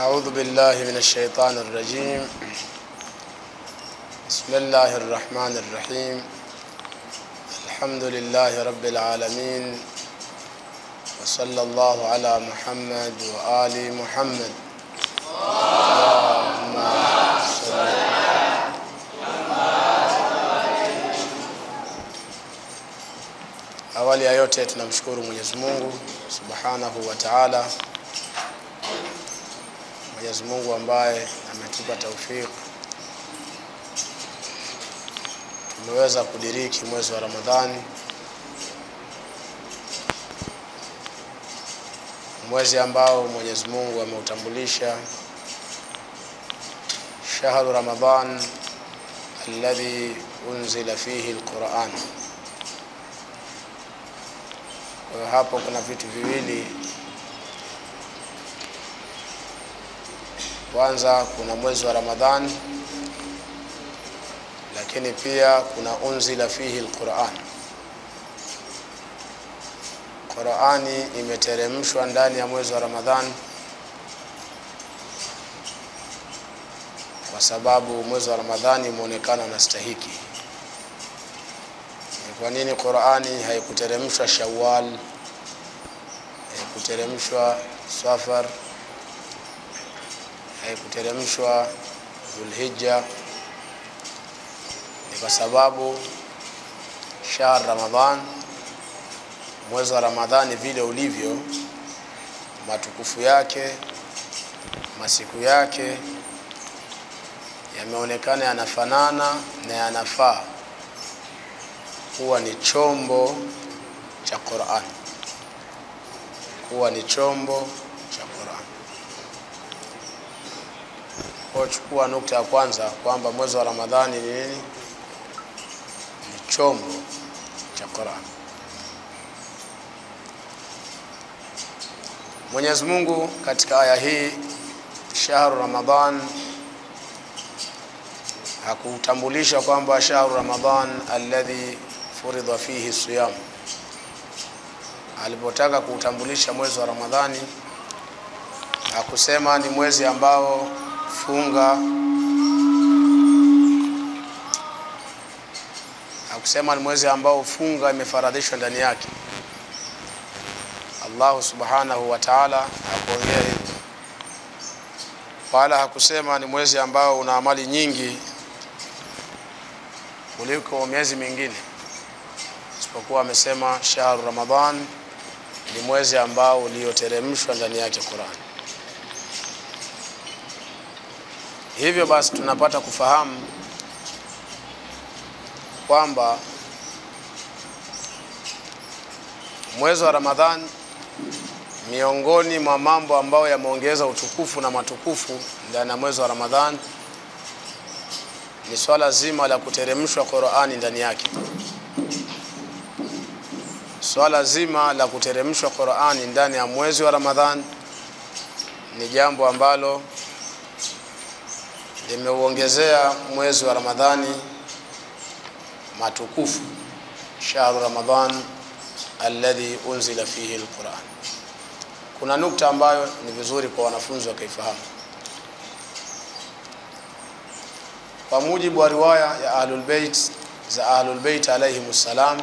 أعوذ بالله من الشيطان الرجيم. بسم الله الرحمن الرحيم. الحمد لله رب العالمين، وصلى الله على محمد وآل محمد. اللهم صل. Awali ya yote tunamshukuru Mwenyezi Mungu Subhanahu wa Ta'ala, Mwenyezi Mungu ambaye ametupa taufik tumeweza kudiriki mwezi wa Ramadhani, mwezi ambao Mwenyezi Mungu ameutambulisha shahru Ramadhan alladhi unzila fihi alquran. Kwa hapo kuna vitu viwili. Kwanza kuna mwezi wa Ramadhan, lakini pia kuna unzila fihi alquran. Qurani imeteremshwa ndani ya mwezi wa Ramadhan kwa sababu mwezi wa Ramadhani umeonekana unastahiki. Ni kwa nini Qurani haikuteremshwa Shawwal, haikuteremshwa Safar, haikuteremshwa Dhulhijja? Ni kwa sababu shahr Ramadhan, mwezi wa Ramadhani vile ulivyo, matukufu yake, masiku yake yameonekana yanafanana na yanafaa kuwa ni chombo cha Qur'an, kuwa ni chombo cha Qur'an. Kwa chukua nukta ya kwanza kwamba mwezi wa Ramadhani ni nini? Ni chombo cha Qur'an. Mwenyezi Mungu katika aya hii shahru Ramadhan hakutambulisha kwamba shahru Ramadhan alladhi furidha fihi siyam. Alipotaka kuutambulisha mwezi wa Ramadhani hakusema ni mwezi ambao funga, hakusema ni mwezi ambao funga imefaradhishwa ndani yake. Allah Subhanahu wa Ta'ala hakuongea hivyo, wala hakusema ni mwezi ambao una amali nyingi kuliko miezi mingine, isipokuwa amesema shahru Ramadhan ni mwezi ambao ulioteremshwa ndani yake Qur'an. Hivyo basi tunapata kufahamu kwamba mwezi wa Ramadhan miongoni mwa mambo ambayo yameongeza utukufu na matukufu ndani ya mwezi wa Ramadhan ni swala zima la kuteremshwa Qur'ani ndani yake. Swala zima la kuteremshwa Qur'ani ndani ya mwezi wa Ramadhan ni jambo ambalo limeuongezea mwezi wa Ramadhani matukufu, shahru Ramadhan alladhi unzila fihi alquran. Kuna nukta ambayo ni vizuri kwa wanafunzi wakaifahamu. Kwa mujibu wa riwaya ya Ahlul Bait za Ahlul Bait alayhimus salam,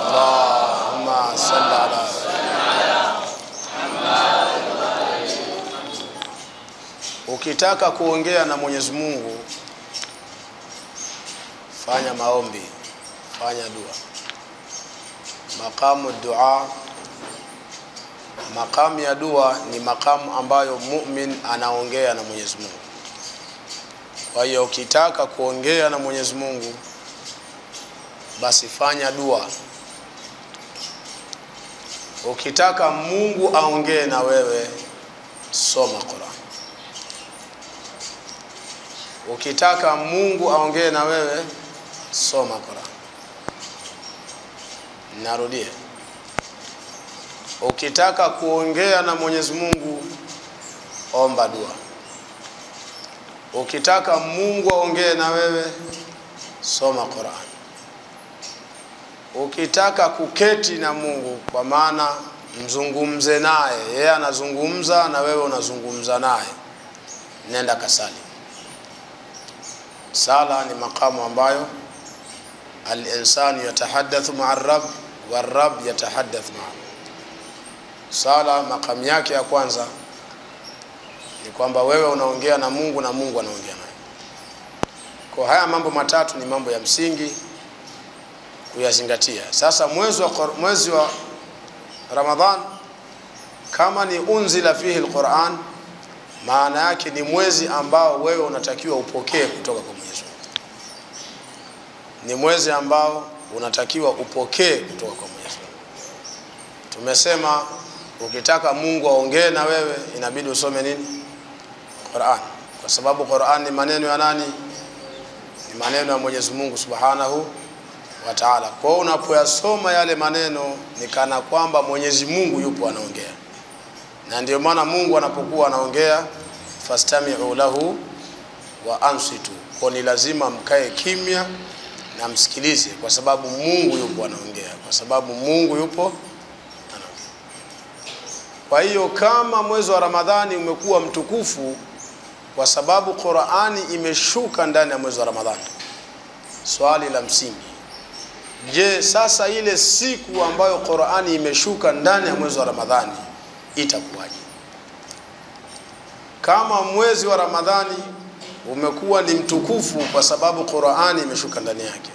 Allahumma salli ala Muhammad. Ukitaka kuongea na Mwenyezi Mungu fanya maombi, fanya dua. Maqamu dua, maqamu ya dua ni maqamu ambayo mu'min anaongea na Mwenyezi Mungu. Kwa hiyo ukitaka kuongea na Mwenyezi Mungu basi fanya dua. Ukitaka Mungu aongee na wewe soma Qur'an. Ukitaka Mungu aongee na wewe soma Qur'an. Narudia, ukitaka kuongea na Mwenyezi Mungu omba dua. Ukitaka Mungu aongee na wewe soma Qur'an. Ukitaka kuketi na Mungu, kwa maana mzungumze naye, yeye anazungumza na wewe unazungumza naye. Nenda kasali. Sala ni makamu ambayo al-insanu yatahaddathu ma'a ar-rabb war-rabb yatahaddathu ma'a. Sala makamu yake ya kwanza ni kwamba wewe unaongea na Mungu na Mungu anaongea naye. Kwa haya mambo matatu ni mambo ya msingi kuyazingatia. Sasa mwezi wa Ramadhan kama ni unzila fihi al-Qur'an, maana yake ni mwezi ambao wewe unatakiwa upokee kutoka kwa Mwenyezi Mungu. Ni mwezi ambao unatakiwa upokee kutoka kwa Mwenyezi Mungu. Tumesema ukitaka Mungu aongee na wewe inabidi usome nini? Qur'an. Kwa sababu Qur'an ni maneno ya nani? Ni maneno ya Mwenyezi Mungu Subhanahu wa Ta'ala. Kwa hiyo unapoyasoma yale maneno ni kana kwamba Mwenyezi Mungu yupo anaongea. Na ndio maana Mungu anapokuwa anaongea, fastami'u lahu wa ansitu. Kwa ni lazima mkae kimya na msikilize, kwa sababu Mungu yupo anaongea, kwa sababu Mungu yupo anaongea. Kwa hiyo kama mwezi wa Ramadhani umekuwa mtukufu kwa sababu Qur'ani imeshuka ndani ya mwezi wa Ramadhani, swali la msingi, je, sasa ile siku ambayo Qur'ani imeshuka ndani ya mwezi wa Ramadhani itakuwaje? Kama mwezi wa Ramadhani umekuwa ni mtukufu kwa sababu Qur'ani imeshuka ndani yake,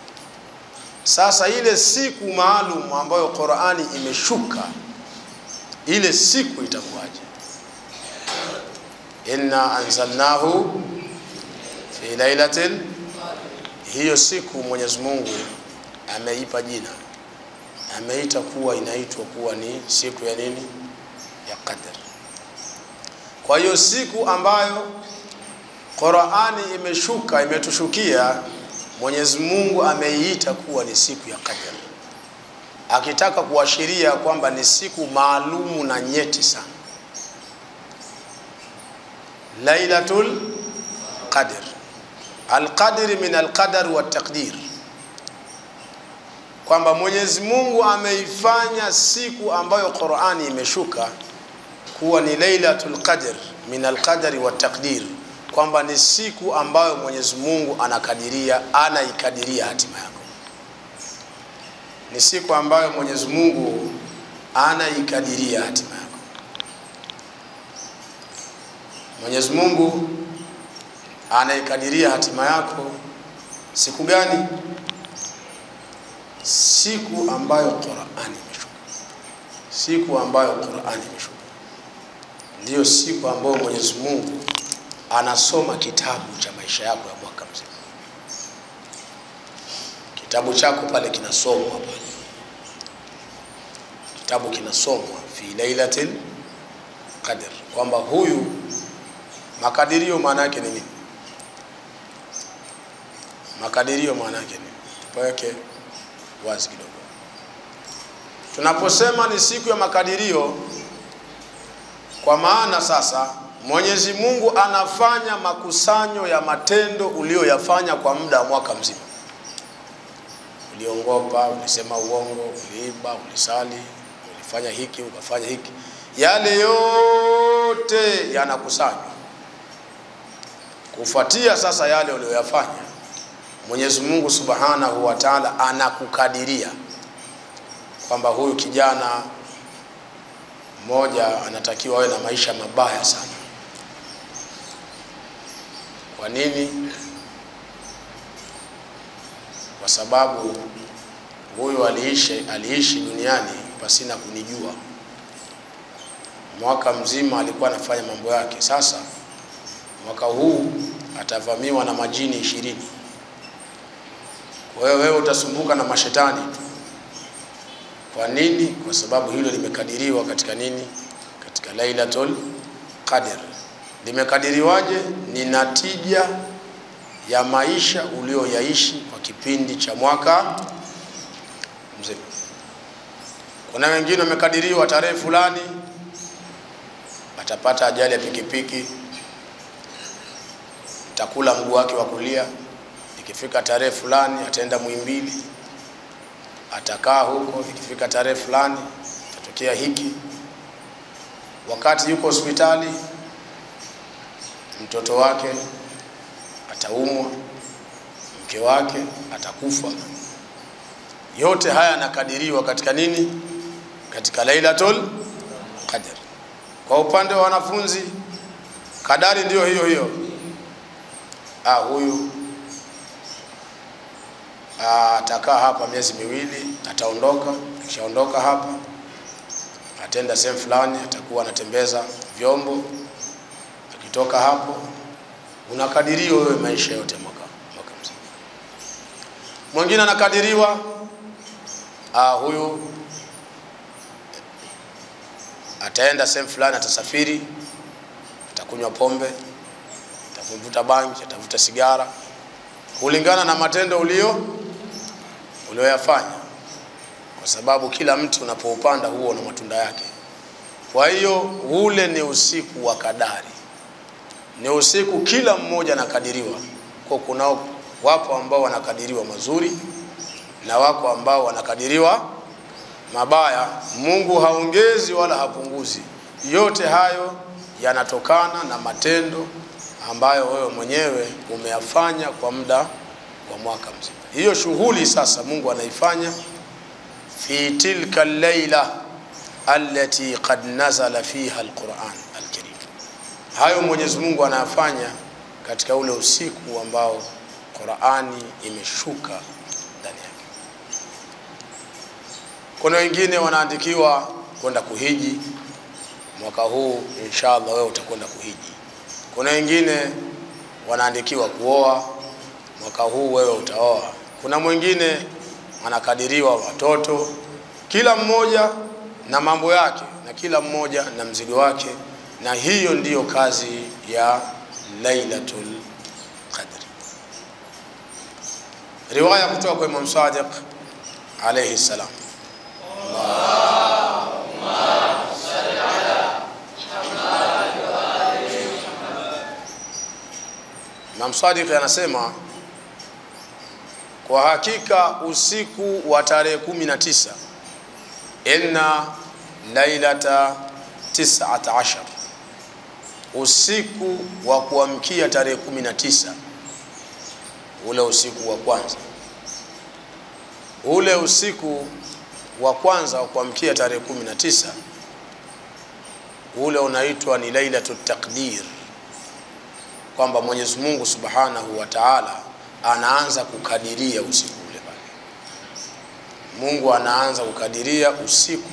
sasa ile siku maalum ambayo Qur'ani imeshuka, ile siku itakuwaje? Inna anzalnahu fi lailatin, hiyo siku Mwenyezi Mungu ameipa jina, ameita kuwa inaitwa kuwa ni siku ya nini? Ya Qadr. Kwa hiyo siku ambayo Qur'ani imeshuka, imetushukia, Mwenyezi Mungu ameiita kuwa ni siku ya Qadr, akitaka kuashiria kwamba ni siku maalumu na nyeti sana. Lailatul Qadr. Al-Qadr min al-qadar wa taqdir, kwamba Mwenyezi Mungu ameifanya siku ambayo Qur'ani imeshuka kuwa ni Lailatul Qadr min al-qadari wa taqdir, kwamba ni siku ambayo Mwenyezi Mungu anakadiria, anaikadiria hatima yako. Ni siku ambayo Mwenyezi Mungu anaikadiria hatima yako. Mwenyezi Mungu anaikadiria hatima yako siku gani? Siku ambayo Qur'ani imeshuka. Siku ambayo Qur'ani imeshuka ndiyo siku ambayo Mwenyezi Mungu anasoma kitabu cha maisha yako ya mwaka mzima. Kitabu chako pale kinasomwa pale. Kitabu kinasomwa fi Lailatul Qadr, kwamba huyu makadirio maana yake ni nini? Makadirio maana yake ni tupaweke wazi kidogo. Tunaposema ni siku ya makadirio, kwa maana sasa Mwenyezi Mungu anafanya makusanyo ya matendo uliyoyafanya kwa muda wa mwaka mzima. Uliongopa, ulisema uongo, uliiba, ulisali, ulifanya hiki, ukafanya hiki. Yale yote yanakusanywa. Kufuatia sasa yale uliyoyafanya, Mwenyezi Mungu Subhanahu wa Ta'ala anakukadiria kwamba huyu kijana mmoja anatakiwa awe na maisha mabaya sana. Kwa nini? Kwa sababu huyu aliishi duniani pasina kunijua. Mwaka mzima alikuwa anafanya mambo yake. Sasa mwaka huu atavamiwa na majini 20. Kwa hiyo wewe utasumbuka na mashetani tu. Kwa nini? Kwa sababu hilo limekadiriwa katika nini? Katika Lailatul Qadr. Limekadiriwaje? Ni natija ya maisha ulioyaishi kwa kipindi cha mwaka mzima. Kuna wengine wamekadiriwa tarehe fulani atapata ajali ya pikipiki, atakula mguu wake wa kulia, ikifika tarehe fulani ataenda Muhimbili, atakaa huko, ikifika tarehe fulani itatokea hiki. Wakati yuko hospitali mtoto wake ataumwa, mke wake atakufa. Yote haya yanakadiriwa katika nini? Katika Lailatul Qadr. Kwa upande wa wanafunzi kadari ndiyo hiyo hiyo. Huyu atakaa hapa miezi miwili, ataondoka. Akishaondoka hapa atenda sehemu fulani, atakuwa anatembeza vyombo. Akitoka hapo unakadiriwa wewe maisha yote mwaka mzima. Mwingine anakadiriwa huyu ataenda sehemu fulani, atasafiri, atakunywa pombe, atavuta bangi, atavuta sigara, kulingana na matendo ulioyafanya, kwa sababu kila mti unapoupanda huo una matunda yake. Kwa hiyo ule ni usiku wa kadari, ni usiku kila mmoja anakadiriwa. Kwa kunao wapo ambao wanakadiriwa mazuri na wako ambao wanakadiriwa mabaya. Mungu haongezi wala hapunguzi. Yote hayo yanatokana na matendo ambayo wewe mwenyewe umeyafanya kwa muda wa mwaka mzima. Hiyo shughuli sasa Mungu anaifanya fi tilka al-laila allati qad nazala fiha al-Qur'an al-Karim. Hayo Mwenyezi Mungu anayafanya katika ule usiku ambao Qur'ani imeshuka ndani yake. Kuna wengine wanaandikiwa kwenda kuhiji mwaka huu, inshallah wewe utakwenda kuhiji. Kuna wengine wanaandikiwa kuoa, mwaka huu wewe utaoa. Kuna mwingine anakadiriwa watoto. Kila mmoja na mambo yake na kila mmoja na mzigo wake, na hiyo ndiyo kazi ya Lailatul Qadr. Riwaya kutoka kwa Imam Sadiq alayhi salam. Allahumma salli ala Muhammad wa ali Muhammad. Imam Sadiq anasema kwa hakika usiku wa tarehe 19, inna lailata 19, usiku wa kuamkia tarehe 19, ule usiku wa kwanza, ule usiku wa kwanza wa kuamkia tarehe 19, ule unaitwa ni Lailatul Taqdir, kwamba Mwenyezi Mungu Subhanahu wa Ta'ala anaanza kukadiria usiku ule pale. Mungu anaanza kukadiria usiku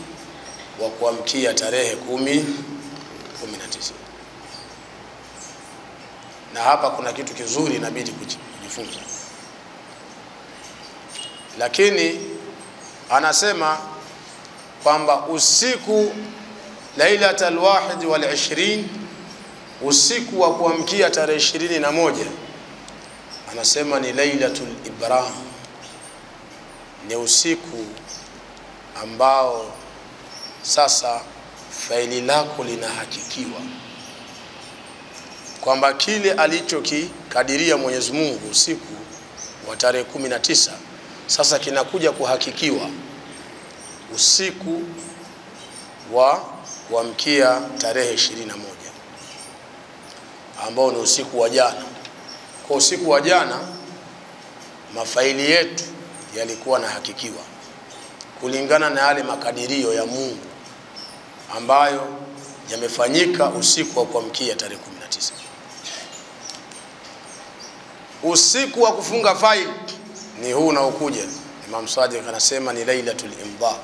wa kuamkia tarehe 19. Na hapa kuna kitu kizuri inabidi kujifunza. Lakini anasema kwamba usiku Lailatul 21, usiku wa kuamkia tarehe 21, anasema ni Lailatul Ibram, ni usiku ambao sasa faili lako linahakikiwa, kwamba kile alichokikadiria Mwenyezi Mungu usiku wa tarehe 19 sasa kinakuja kuhakikiwa usiku wa kuamkia tarehe 21, ambao ni usiku wa jana. Kwa usiku wa jana mafaili yetu yalikuwa nahakikiwa kulingana na yale makadirio ya Mungu ambayo yamefanyika usiku wa kuamkia tarehe 19. Usiku wa kufunga faili ni huu unaokuja. Imam Sadiq anasema ni Lailatul Imdha,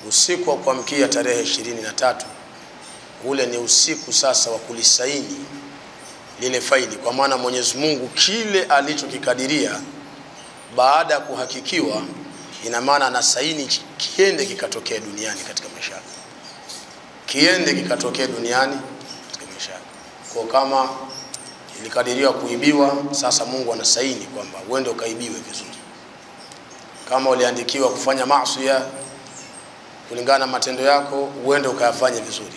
usiku wa kuamkia tarehe 23. Ule ni usiku sasa wa kulisaini lile faili, kwa maana Mwenyezi Mungu kile alichokikadiria baada ya kuhakikiwa, ina maana anasaini kiende kikatokee duniani katika maisha yako, kiende kikatokee duniani katika maisha yako. Kwa kama ilikadiriwa kuibiwa, sasa Mungu anasaini kwamba uende ukaibiwe vizuri. Kama uliandikiwa kufanya maasi kulingana na matendo yako, uende ukayafanye vizuri.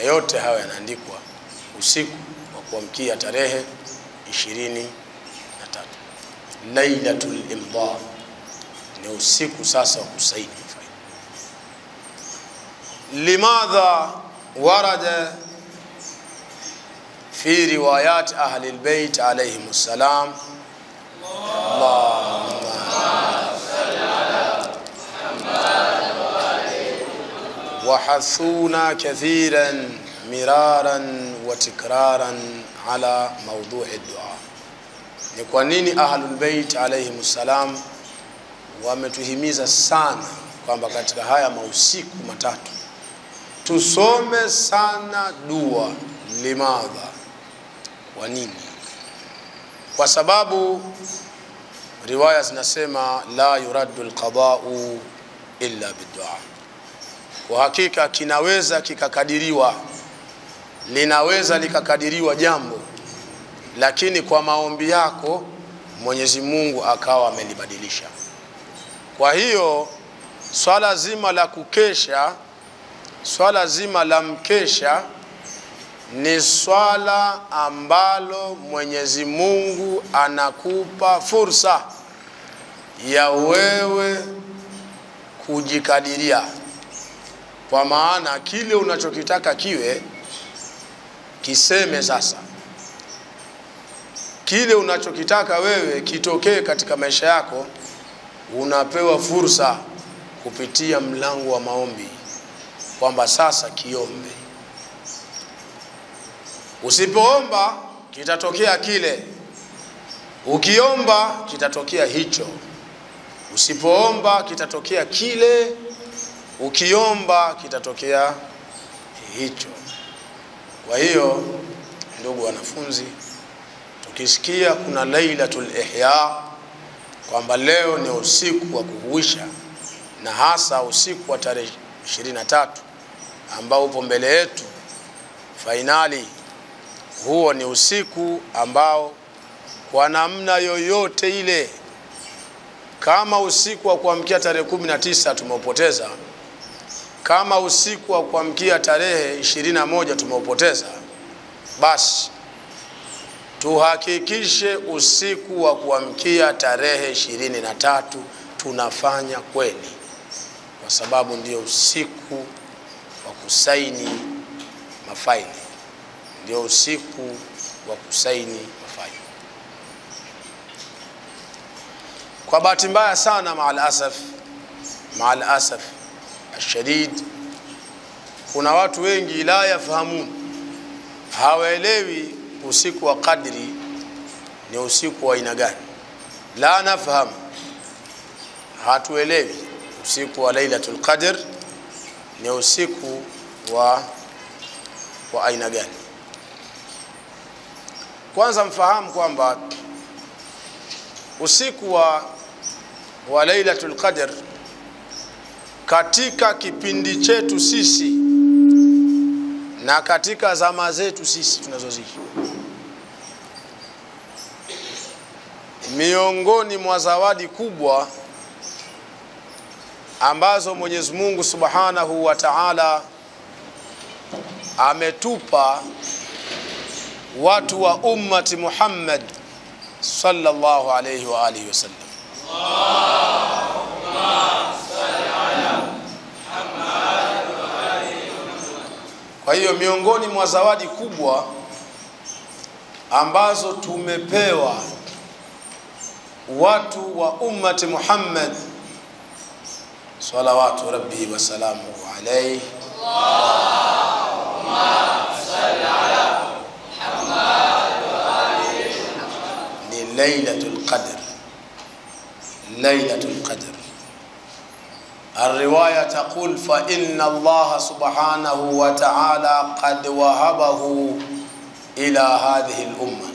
Yote hayo yanaandikwa usiku wa kuamkia tarehe 23. Lailatul Imdha ni usiku sasa wa kusaini faili. Limadha Warada fi riwayat ahli albayt alayhim salam, Allahumma salli ala Muhammad wa alihi, wa hathuna kathiran miraran wa tikraran ala mawdu'i ad-du'a. Ni kwa nini ahlul bait alayhim salam wametuhimiza sana kwamba katika haya mausiku matatu tusome sana dua? Limadha? Kwa nini? Kwa sababu riwaya zinasema la yuraddu alqada'u illa bidua. Kwa hakika kinaweza kikakadiriwa, linaweza likakadiriwa jambo, lakini kwa maombi yako Mwenyezi Mungu akawa amelibadilisha. Kwa hiyo swala zima la kukesha, swala zima la mkesha ni swala ambalo Mwenyezi Mungu anakupa fursa ya wewe kujikadiria. Kwa maana kile unachokitaka kiwe, kiseme sasa. Kile unachokitaka wewe kitokee katika maisha yako, unapewa fursa kupitia mlango wa maombi kwamba sasa kiombe. Usipoomba kitatokea kile, ukiomba kitatokea hicho. Usipoomba kitatokea kile, ukiomba kitatokea hicho. Kwa hiyo ndugu wanafunzi, tukisikia kuna Lailatul Ihya, kwamba leo ni usiku wa kuhuisha, na hasa usiku wa tarehe 23 ambao upo mbele yetu fainali, huo ni usiku ambao kwa namna yoyote ile, kama usiku wa kuamkia tarehe 19 tumeupoteza, kama usiku wa kuamkia tarehe 21 tumeupoteza, basi tuhakikishe usiku wa kuamkia tarehe 23 tunafanya kweli, kwa sababu ndio usiku wa kusaini mafaili, ndio usiku wa kusaini mafaili. Kwa bahati mbaya sana, maal asaf ashadid, kuna watu wengi la yafahamun, hawaelewi usiku wa kadri ni usiku wa aina gani. La nafahamu, hatuelewi usiku wa Lailatul Qadr ni usiku wa aina gani. Kwanza mfahamu kwamba usiku wa Lailatul Qadr katika kipindi chetu sisi na katika zama zetu sisi tunazoziishi, miongoni mwa zawadi kubwa ambazo Mwenyezi Mungu Subhanahu wa Ta'ala ametupa watu wa ummati Muhammad sallallahu alayhi wa alihi wasallam. Allahumma salli ala Muhammad wa alihi wasallam. Kwa hiyo miongoni mwa zawadi kubwa ambazo tumepewa watu wa ummati Muhammad salawatu rabbi wa salamuhu alayhi, Allahumma salli ala Muhammad wa alihi, ni Lailatul Qadr. Lailatul Qadr. الرواية تقول فإن الله سبحانه وتعالى قد وهبه إلى هذه الأمة.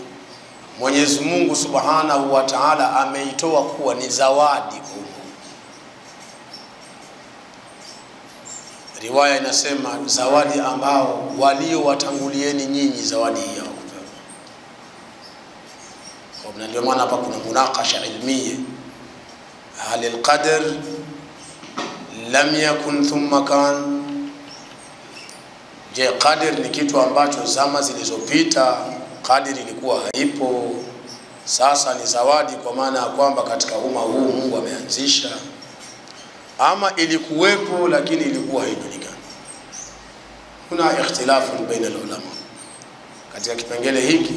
Mwenyezi Mungu Subhanahu wa Ta'ala ameitoa kuwa ni zawadi kwa umma. Riwaya inasema zawadi ambao walio watangulieni nyinyi zawadi hii hawakupewa. Kwa ndio maana hapa kuna munakasha ilmiye, hal al-qadr lam yakun thumma kan. Je, qadr ni kitu ambacho zama zilizopita qadr ilikuwa haipo, sasa ni zawadi kwa maana ya kwamba katika umma huu Mungu ameanzisha, ama ilikuwepo lakini ilikuwa haijulikani? Kuna ikhtilafu baina ulama. Katika kipengele hiki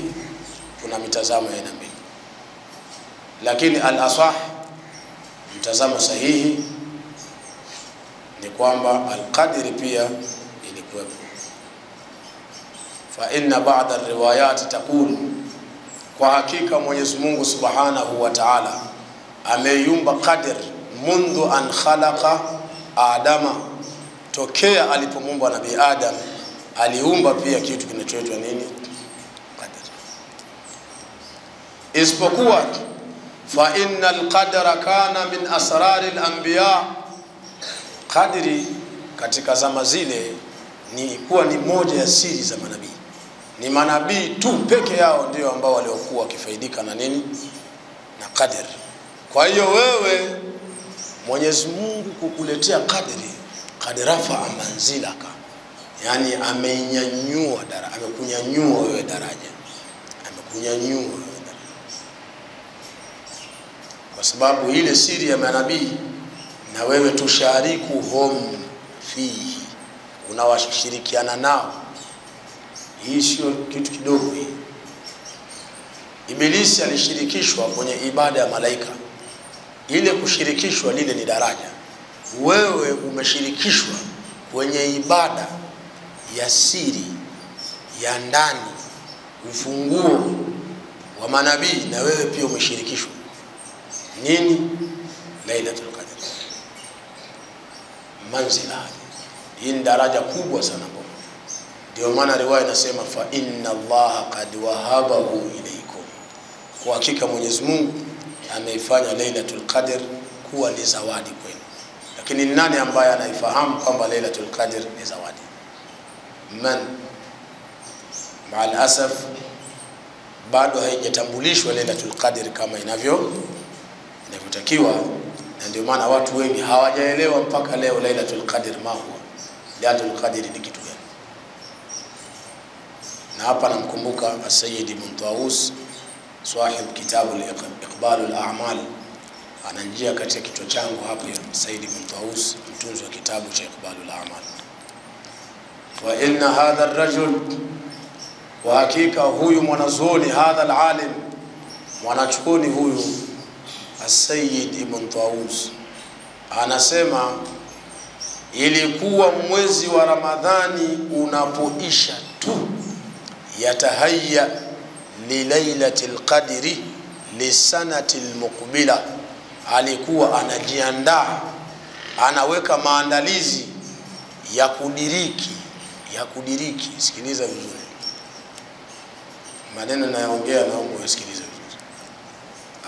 kuna mitazamo ya aina mbili, lakini al-asah, mtazamo sahihi ni kwamba al-qadri pia ilikuwepo. Fa inna ba'd ar-riwayat taqul, kwa hakika Mwenyezi Mungu Subhanahu wa Ta'ala ameiumba qadr mundu an khalaqa Adama, tokea alipomuumba Nabii Adam aliumba pia kitu kinachoitwa nini? Qadr. Isipokuwa fa innal qadra kana min asraril anbiya, qadri katika zama zile ni kuwa ni moja ya siri za manabii. Ni manabii tu peke yao ndio ambao waliokuwa wakifaidika na nini? Na qadr. Kwa hiyo wewe Mwenyezi Mungu kukuletea qadri, qad rafa manzilaka, yani ameinyanyua daraja, amekunyanyua wewe daraja, amekunyanyua wewe daraja, kwa sababu ile siri ya manabii na wewe tushariku hum fihi, unawashirikiana nao. Hii sio kitu kidogo hii. Ibilisi alishirikishwa kwenye ibada ya malaika. Ile kushirikishwa lile ni daraja. Wewe umeshirikishwa kwenye ibada ya siri ya ndani, ufunguo wa manabii, na wewe pia umeshirikishwa nini? Lailatul Qadr, manzila. Hii ni daraja kubwa sana. Ndio maana riwaya inasema fa inna Allaha qad wahabahu ilaykum, kwa hakika Mwenyezi Mungu ameifanya Lailatul Qadr kuwa ni zawadi kwenu. Lakini nani ambaye anaifahamu kwamba Lailatul Qadr ni zawadi? Man? Maal asaf bado haijatambulishwa Lailatul Qadr kama inavyotakiwa, na ndio maana watu wengi hawajaelewa mpaka leo Lailatul Qadr ma huwa. Lailatul Qadr ni kitu gani? Na hapa namkumbuka Sayyid Ibn Tawus, sahib kitabu al-Iqbal al-A'mal, ananjia katika kichwa changu hapa Sayyid Ibn Tawus, mtunzi wa kitabu cha Iqbal al-A'mal. Wa inna hadha ar-rajul, wa hakika huyu mwanazuoni, hadha al-alim, mwanachuoni huyu Sayyid Ibn Tawus anasema ilikuwa mwezi wa Ramadhani unapoisha tu, yatahayya li lailatil qadri li sanatil muqbila, alikuwa anajiandaa, anaweka maandalizi ya kudiriki, ya kudiriki. Sikiliza vizuri maneno nayoongea, naomba usikilize vizuri.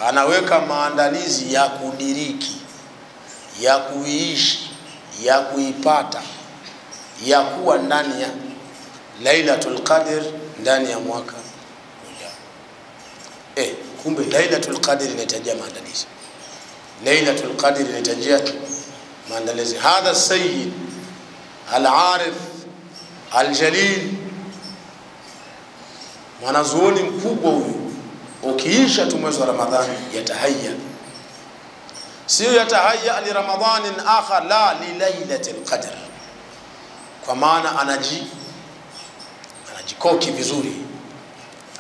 Anaweka maandalizi ya kudiriki, ya kuishi, ya kuipata, ya kuwa ndani ya Lailatul Qadr ndani ya mwaka ujao. Kumbe Lailatul Qadr inahitajia maandalizi. Lailatul Qadr inahitajia maandalizi. Hadha sayyid al-arif al-jalil, mwanazuoni mkubwa huyu, ukiisha tu mwezi wa Ramadhani yatahayya, sio yatahayya li Ramadhanin akhar, la li Lailatul Qadr, kwa maana anajikoki vizuri,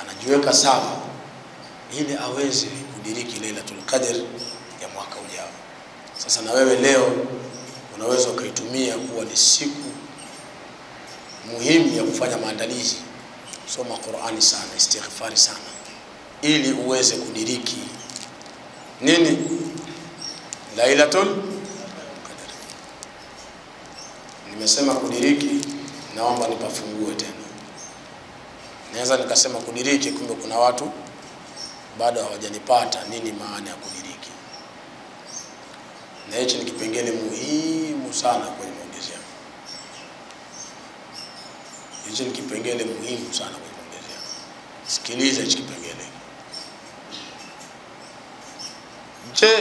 anajiweka sawa ili aweze kudiriki Lailatul Qadr ya mwaka ujao. Sasa na wewe leo unaweza ukaitumia kuwa ni siku muhimu ya kufanya maandalizi. Soma Qur'ani sana, istighfari sana, ili uweze kudiriki nini? Lailatul Qadr. Nimesema kudiriki, naomba nipafungue tena. Naweza nikasema kudiriki, kumbe kuna watu bado hawajanipata nini maana ya kudiriki. Na hichi ni kipengele muhimu sana kwenye maongezi yangu. Hichi ni kipengele muhimu sana kwenye maongezi yangu. Sikiliza hichi kipengele. Je,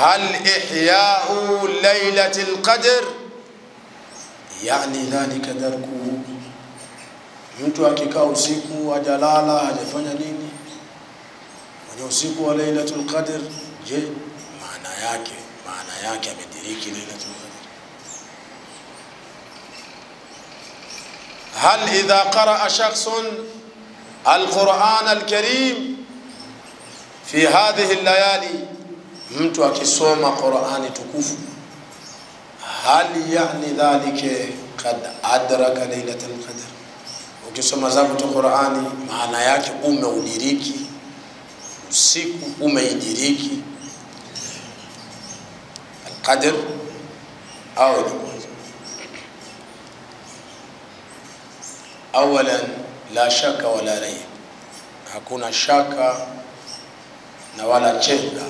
hal ihya'u lailatul qadr yani dhalika darkuhu? Mtu akikaa usiku hajalala, hajafanya nini kwenye usiku wa Lailatul Qadr, je, maana yake amediriki Lailatul Qadr? Hal idha qaraa shakhsun alquran alkarim fi hadhihi layali, mtu akisoma Qur'ani tukufu, hal yani dhalika qad adraka lailatul qadr? Ukisoma zako tu Qur'ani, maana yake umeudiriki usiku, umeidiriki alqadr au inakuwa? Awalan, la shaka wala raib, hakuna shaka na wala chenga.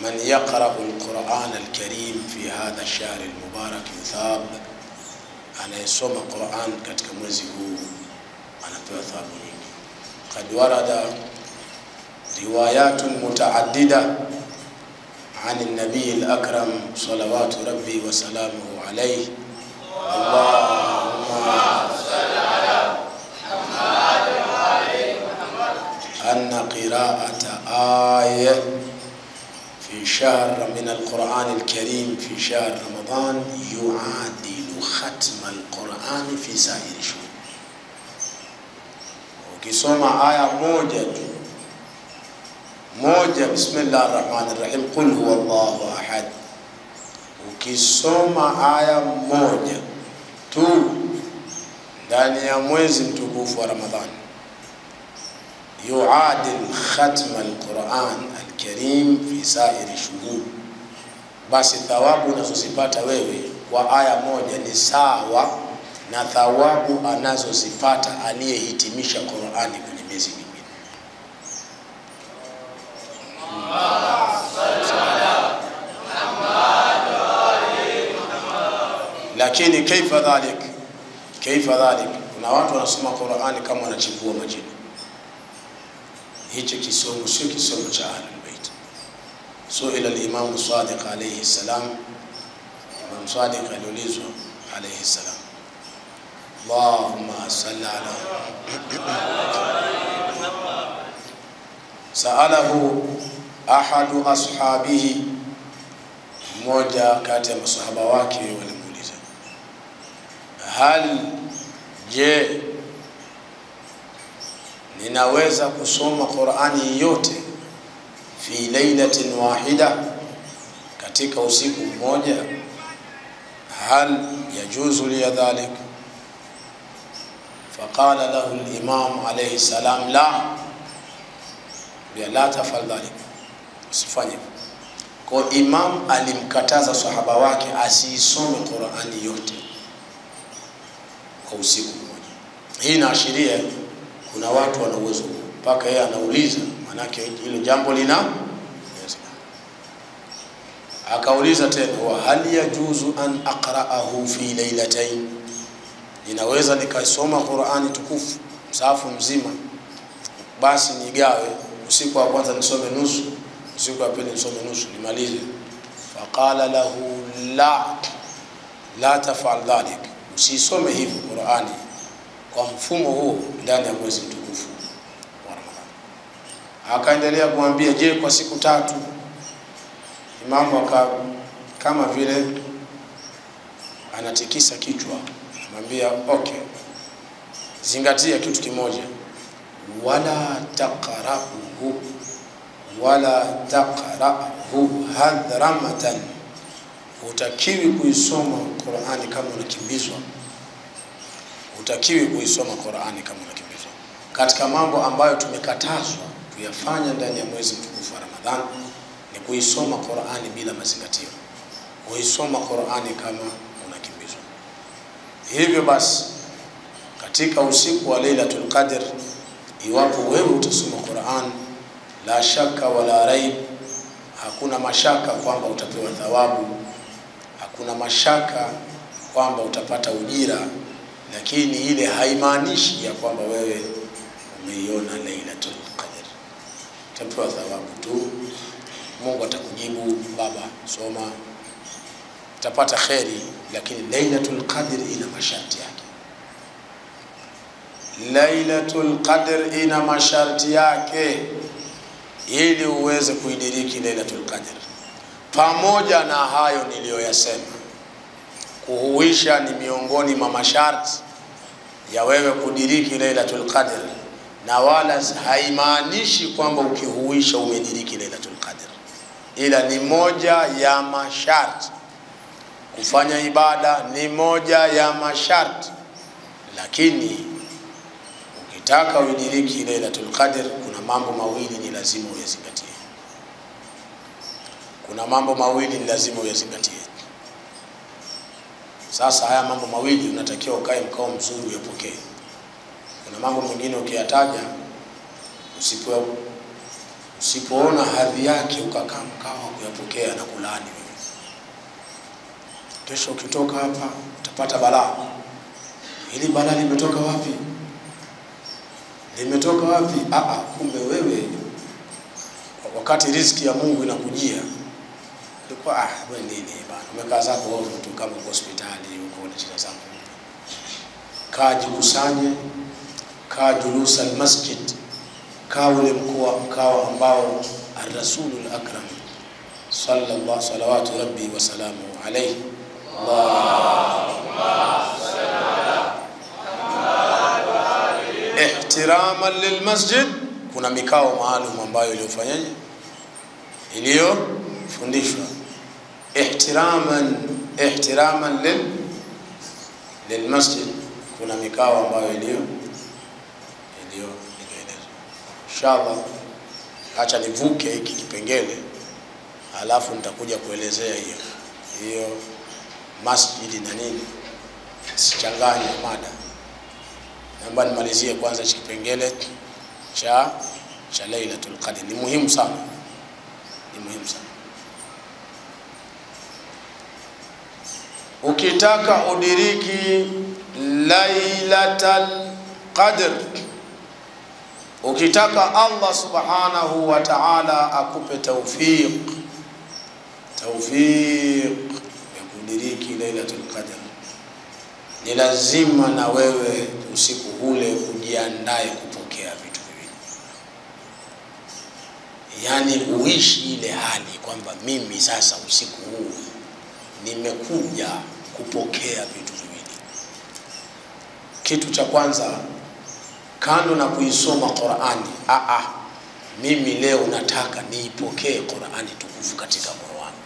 Man yaqra'u al-Qur'an al-Karim fi hadha ash-shahr al-mubarak yuthab, anayesoma Qur'an katika mwezi huu anapewa thawabu nyingi. Qad warada riwayatun mutaaddida an an-nabiy al-akram salawatu rabbi wa salamuhu alayhi. Allahumma salli ala Muhammad wa ali Muhammad. Anna qira'ata ayah fi shahr min al-Qur'an al-Karim fi shahr Ramadan yuadilu khatma al-Qur'an fi sa'ir shuhur. Ukisoma aya moja tu moja, bismillahir rahmanir rahim, qul huwallahu ahad, ukisoma aya moja tu ndani ya mwezi mtukufu wa Ramadhani, yuadil khatma al-Qur'an al-Karim fi sa'iri shuhur, basi thawabu unazozipata wewe kwa aya moja ni sawa na thawabu anazozipata aliyehitimisha Qur'ani kwenye miezi mingine. Lakini kaifa dhalik? Kaifa dhalik? Kuna watu wanasoma Qur'ani kama wanachimbua majini. Hicho kisomo sio kisomo cha Ahlul Bait. Suila al-Imam Sadiq alayhi salam, Imam Sadiq aliulizwa alayhi salam, Allahumma salli ala sa'alahu ahadu ashabihi, mmoja kati ya masahaba wake walimuuliza, hal, je, ninaweza kusoma Qur'ani yote fi lailatin wahida, katika usiku mmoja? Hal yajuzu li dhalik? Faqala lahu al-imam alayhi salam, la, la tafal dhalik, usifanye. Kwa imam alimkataza sahaba wake asiisome Qur'ani yote kwa usiku mmoja. Hii inaashiria kuna watu wana uwezo mpaka yeye anauliza, manake hilo jambo lina. Akauliza tena, wa hal yajuzu an aqra'ahu fi lailatayn, ninaweza nikasoma Qur'ani tukufu msahafu mzima, basi nigawe, usiku wa kwanza nisome nusu, usiku wa pili nisome nusu, nimalize. Faqala lahu la, la taf'al dhalik, usisome hivyo Qur'ani kwa mfumo huo ndani ya mwezi mtukufu wa Ramadhani. Akaendelea kumwambia, je, kwa siku tatu? Imamu aka kama vile anatikisa kichwa, anamwambia okay, zingatia kitu kimoja, wala taqra'uhu, wala taqra'uhu hadramatan, hutakiwi kuisoma Qur'ani kama unakimbizwa, hutakiwi kuisoma Qur'ani kama unakimbizwa. Katika mambo ambayo tumekatazwa kuyafanya ndani ya mwezi mtukufu wa Ramadhani ni kuisoma Qur'ani bila mazingatio, kuisoma Qur'ani kama unakimbizwa. Hivyo basi katika usiku wa Lailatul Qadr, iwapo wewe utasoma Qur'an, la shaka wala raib, hakuna mashaka kwamba utapewa thawabu, hakuna mashaka kwamba utapata ujira, lakini ile haimaanishi ya kwamba wewe umeiona Lailatul Qadr. Utapewa thawabu tu, Mungu atakujibu, baba soma, utapata kheri. Lakini Lailatul Qadr ina masharti yake. Lailatul Qadr ina masharti yake ili uweze kuidiriki Lailatul Qadr. Pamoja na hayo niliyoyasema, kuhuisha ni miongoni mwa masharti. ya wewe kudiriki Lailatul Qadr, na wala haimaanishi kwamba ukihuisha umediriki Lailatul Qadr, ila ni moja ya masharti. Kufanya ibada ni moja ya masharti, lakini ukitaka udiriki Lailatul Qadr kuna mambo mawili ni lazima uyazingatie. Kuna mambo mawili ni lazima uyazingatie. Sasa haya mambo mawili unatakiwa ukae mkao mzuri uyapokee. Kuna mambo mengine ukiyataja usipoona hadhi yake ukakaa mkao kuyapokea na kulaani wewe. Kesho ukitoka hapa utapata balaa. Hili balaa limetoka wapi? Limetoka wapi? Kumbe wewe wakati riziki ya Mungu inakujia ulikuwa wewe nini bana, umekaa zako wewe tu kama uko hospitali uko na shida zako. Kaa jikusanye, kaa julusa almasjid, kaa ule mkao ambao ar-Rasulul Akram sallallahu salawatu rabbi wa salamu alayhi. Allahumma salli ala Muhammad wa alihi. Ihtiraman lilmasjid, kuna mikao maalum ambayo iliyofanyaje, iliyofundishwa. Ihtiraman lilmasjid, kuna mikao ambayo iliyoelezwa. Inshallah acha nivuke hiki kipengele alafu nitakuja kuelezea hiyo masjidi na nini, sichanganye mada. Naomba nimalizie kwanza hiki kipengele cha Lailatul Qadr. Ni muhimu sana, ni muhimu sana. Ukitaka udiriki Lailatul Qadr, ukitaka Allah subhanahu wa ta'ala akupe tawfiq ya kudiriki Lailatul Qadr, ni lazima na wewe usiku ule ujiandae kupokea vitu viwili. Yani uishi ile hali kwamba mimi sasa usiku huu nimekuja kupokea vitu viwili. Kitu cha kwanza, kando na kuisoma Qur'ani, mimi leo nataka niipokee Qur'ani tukufu katika moyo wangu.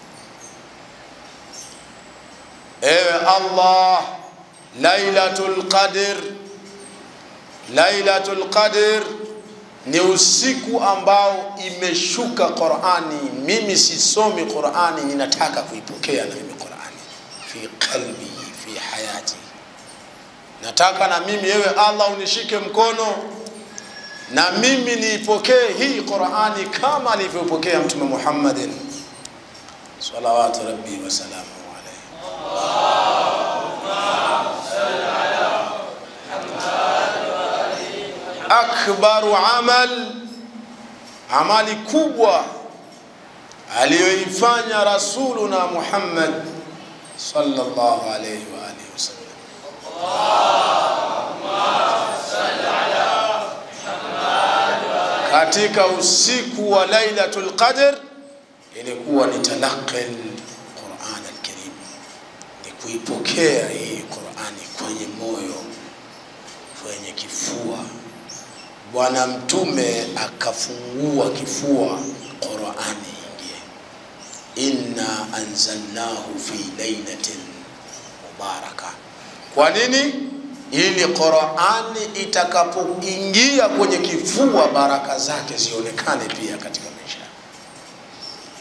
Ewe Allah, Lailatul Qadr, Lailatul Qadr ni usiku ambao imeshuka Qur'ani. Mimi sisomi Qur'ani, ninataka kuipokea na mimi Qur'ani fi qalbi, fi hayati. Nataka na mimi ewe Allah unishike mkono na mimi niipokee hii Qur'ani kama alivyopokea Mtume Muhammadin salawatu rabbi wa salamu alayhi. Allahumma salli ala Muhammad wa alihi. Akbaru amal, amali kubwa aliyoifanya Rasuluna Muhammad sallallahu alayhi wa alihi wasallam. Allahumma salli ala Muhammad. Katika usiku wa Lailatul Qadr ilikuwa ni talaqi al-Qur'an al-Karim, ni kuipokea hii Qur'ani kwenye moyo, kwenye kifua. Bwana Mtume akafungua kifua, Qur'ani ingie. Inna anzalnahu fi lailatin mubaraka. Kwa nini? Ili Qur'ani itakapoingia kwenye kifua baraka zake zionekane pia katika maisha.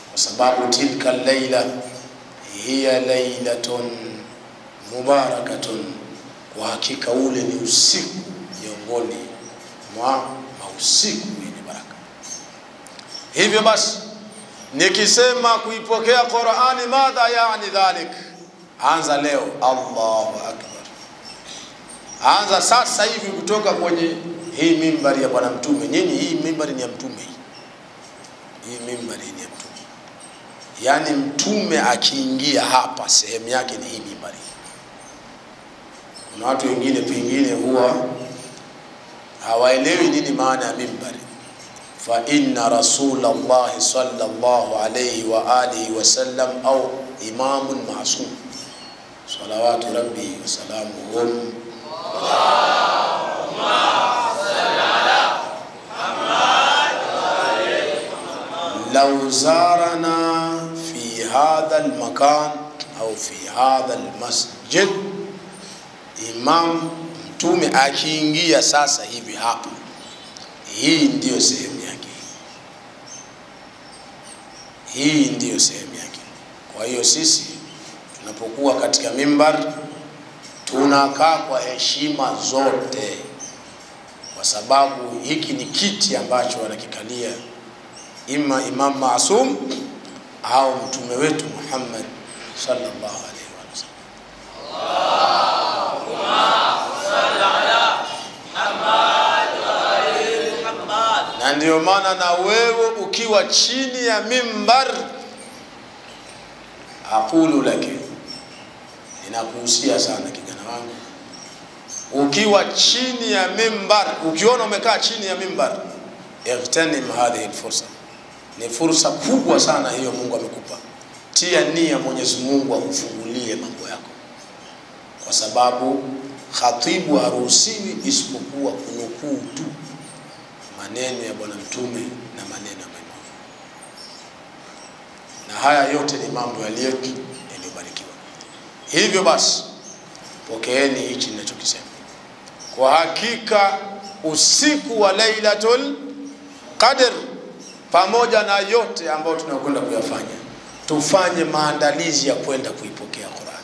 Kwa sababu tilka laila hiya lailatun mubarakatun, kwa hakika ule ni usiku miongoni mwa mausiku yenye baraka. Hivyo basi nikisema kuipokea Qur'ani, madha yaani dhalik? Anza leo, Allahu Akbar. Anza sasa hivi kutoka kwenye hii mimbari ya Bwana Mtume. Nyinyi hii mimbari ni ya Mtume hii. Hii mimbari ni ya Mtume. Yani Mtume akiingia hapa sehemu yake ni hii mimbari. Kuna watu wengine pengine huwa hawaelewi nini maana ya mimbari. Fa inna Rasulullah sallallahu alayhi wa alihi wasallam au imamun ma'sum salawatu rabbi wa salamuhum. Salli ala Muhammad wa ali Muhammad. Law zarana fi hadha almakan au fi hadha almasjid, Imam Mtume akiingia sasa hivi hapa, hii ndiyo sehemu yake. Hii ndiyo sehemu yake. Kwa hiyo sisi tunapokuwa katika mimbar tunakaa kwa heshima zote, kwa sababu hiki ni kiti ambacho wanakikalia ima Imam Maasum au mtume wetu Muhammad sallallahu alaihi wasallam. Allahumma salli ala Muhammad wa ali Muhammad. Na ndio maana na wewe ukiwa chini ya mimbar, aqulu lake, ninakuhusia sana kijana wangu, ukiwa chini ya mimbar, ukiona umekaa chini ya mimbar, igtanim hadhihi alfursa. Ni fursa kubwa sana hiyo Mungu amekupa. Tia nia Mwenyezi Mungu akufungulie mambo yako, kwa sababu khatibu haruhusiwi isipokuwa kunukuu tu maneno ya Bwana Mtume na maneno ya maimamu. Na haya yote ni mambo yaliyobarikiwa. Hivyo basi pokeeni hichi ninachokisema. Kwa hakika usiku wa Lailatul Qadr, pamoja na yote ambayo tunakwenda kuyafanya, tufanye maandalizi ya kwenda kuipokea Qur'an.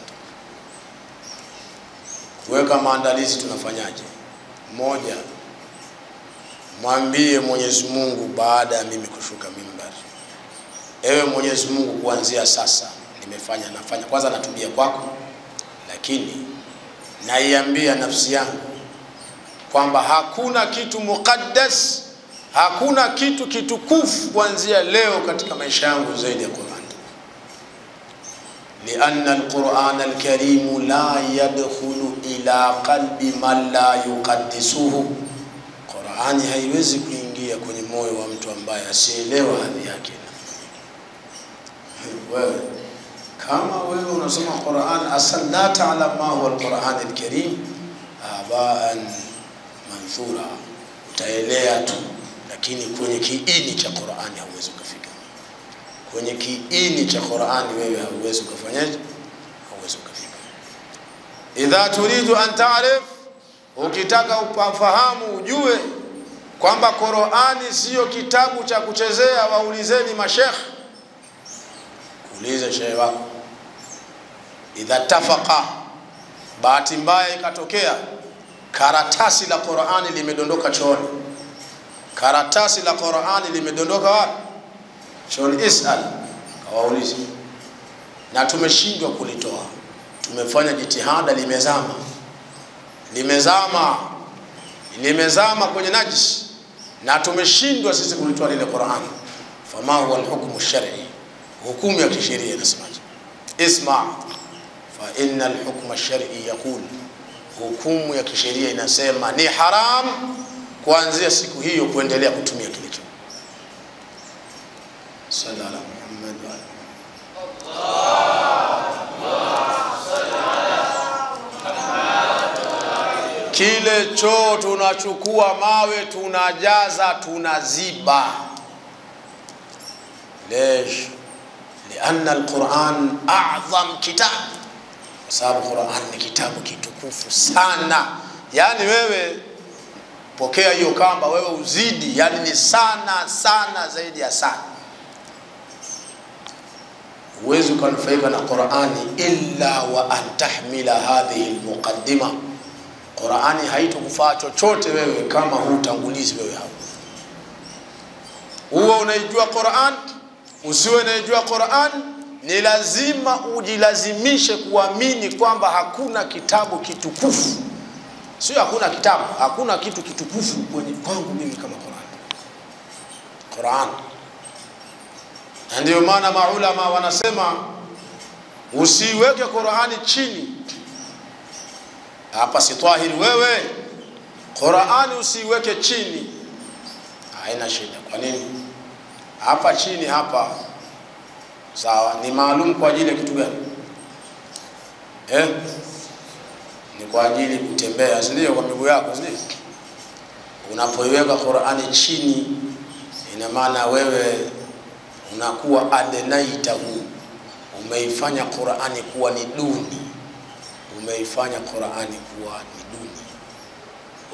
Kuweka maandalizi tunafanyaje? Moja, mwambie Mwenyezi Mungu baada ya mimi kushuka mimbar, ewe Mwenyezi Mungu, kuanzia sasa nimefanya, nafanya, kwanza natubia kwako, lakini naiambia nafsi yangu kwamba hakuna kitu muqaddas, hakuna kitu kitukufu kuanzia leo katika maisha yangu zaidi ya Qur'an. Lianna al-Qur'an al-Karim la yadkhulu ila qalbi man la yuqaddisuhu. Qur'ani haiwezi kuingia kwenye moyo wa mtu ambaye asielewa hadhi yake. Wewe kama wewe unasoma Qur'an, asal la ta'lam ma huwa al-Qur'an al-Karim abaan manthura, utaelea tu, lakini kwenye kiini cha Qur'ani hauwezi ukafika. Kwenye kiini cha Qur'ani wewe hauwezi ukafanyaje? Hauwezi ukafika. Idha turidu an ta'rif, ukitaka ufahamu ujue kwamba Qur'ani sio kitabu cha kuchezea, waulizeni mashekh. Ulize shehe wako. Idha tafaqa, bahati mbaya ikatokea karatasi la Qur'ani limedondoka chooni. Karatasi la Qur'ani limedondoka wapi? Chooni. Isal, kawaulize. Na tumeshindwa kulitoa, tumefanya jitihada, limezama. Limezama. Limezama kwenye najis, na tumeshindwa sisi kulitoa lile Qur'ani. Fama huwa al-hukmu ash-shar'i, hukumu ya kisheria inasemaje? Isma, fa inna al-hukma ash-shar'i yaqul, hukumu ya kisheria inasema ni haram kuanzia siku hiyo kuendelea kutumia kile choo. Sallallahu ala Muhammad wa ala. Kile choo tunachukua mawe, tunajaza, tunaziba. Lesh? Lianna al-Qur'an a'zam kitab, kwa sababu Qur'an ni kitabu kitukufu sana. Yani wewe pokea hiyo kamba, wewe uzidi, yani ni sana sana zaidi ya sana. Huwezi ukanufaika na Qur'ani illa wa an tahmila hadhihi al-muqaddima. Qur'ani haitokufaa chochote wewe kama hutangulizi wewe hapo. Uwe unaijua Qur'an, usiwe unaijua Qur'an, ni lazima ujilazimishe kuamini kwamba hakuna kitabu kitukufu. Sio hakuna kitabu, hakuna kitu kitukufu kwenye kwangu mimi kama Qur'an. Qur'an. Na ndio maana maulama wanasema usiweke Qur'ani chini. Hapa si tahiri wewe. Qur'ani usiweke chini. Haina shida. Kwa nini? Hapa chini hapa sawa, ni maalum kwa ajili ya kitu gani? Ni kwa ajili kutembea, si ndio? Kwa miguu yako, si ndio? Unapoiweka Qur'ani chini, ina maana wewe unakuwa adnaitahu, umeifanya Qur'ani kuwa ni duni. Umeifanya Qur'ani kuwa ni duni.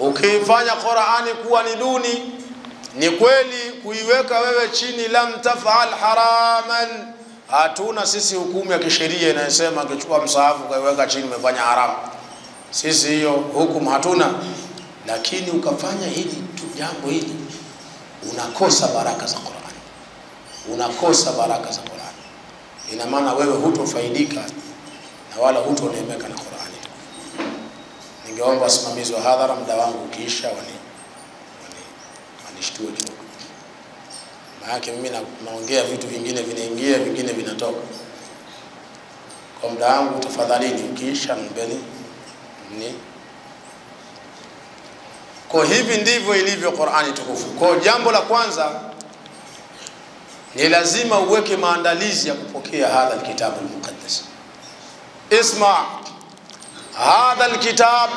Ukiifanya Qur'ani kuwa ni duni, ni kweli kuiweka wewe chini, lam taf'al haraman. Hatuna sisi hukumu ya kisheria inayosema ukichukua msahafu ukaiweka chini umefanya haramu. Sisi hiyo hukumu hatuna. Lakini ukafanya hili tu, jambo hili, unakosa baraka za Qur'an. Unakosa baraka za Qur'an. Ina maana wewe hutofaidika na wala hutoneemeka na Qur'an. Ningeomba wasimamizi wa hadhara, muda wangu ukiisha wanishtue kidogo. Maana mimi naongea vitu vingine vinaingia, vingine vinatoka. Kwa muda wangu tafadhalini ukiisha mbeni ni. Kwa hivi ndivyo ilivyo Qur'ani tukufu. Kwa jambo la kwanza ni lazima uweke maandalizi ya kupokea hadha alkitabu almuqaddas. Isma, hadha alkitab,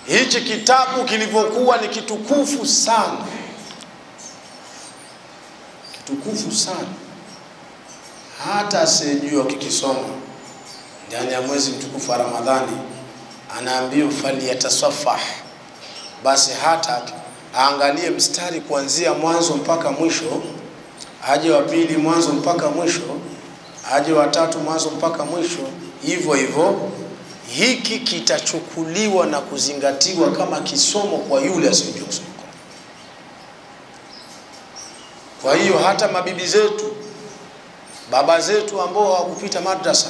hichi kitabu kilivyokuwa ni kitukufu sana. Kitukufu sana. Hata asiyejua kikisoma ndani ya mwezi mtukufu wa Ramadhani anaambiwa falyatasafah, basi hata aangalie mstari kuanzia mwanzo mpaka mwisho, aje wa pili mwanzo mpaka mwisho, aje wa tatu mwanzo mpaka mwisho, hivyo hivyo. Hiki kitachukuliwa na kuzingatiwa kama kisomo kwa yule asiyejua kusoma. Kwa hiyo hata mabibi zetu, baba zetu ambao hawakupita madrasa,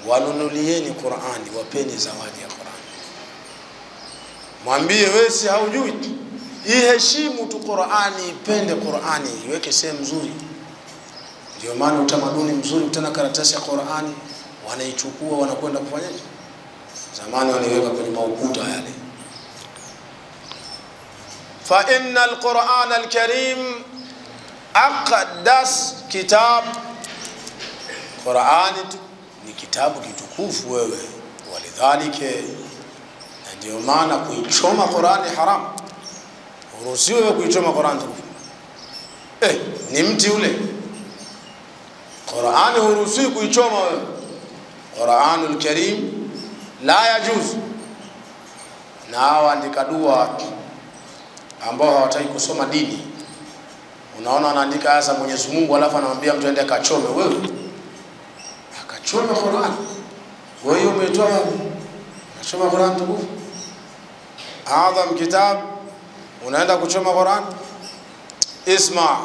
wanunulieni Qur'ani, wapeni zawadi ya Qur'ani. Mwambie wewe si haujui, iheshimu tu Qur'ani, ipende Qur'ani, iweke sehemu nzuri. Ndio maana utamaduni mzuri, utana karatasi ya Qur'ani wanaichukua wanakwenda kufanyaje? Zamani waliweka kwenye maukuta yale. Fa innal Qur'ana al-Karim aqdas kitab. Qur'ani ni kitabu kitukufu wewe. Walidhalike, na ndio maana kuichoma Qur'ani haram. Uruhusiwe wewe kuichoma Qur'ani tukufu. Ni mti ule. Qur'ani huruhusiwi kuichoma wewe. Qur'anul Karim la yajuz. Na hawa andika dua ambao hawataki kusoma dini, unaona anaandika aya za Mwenyezi Mungu alafu anamwambia mtu aende akachome. Wewe akachome Qur'an? Wewe umetoa wapi? Unachoma Qur'an tukufu? Adham kitab, unaenda kuchoma Qur'an? Isma,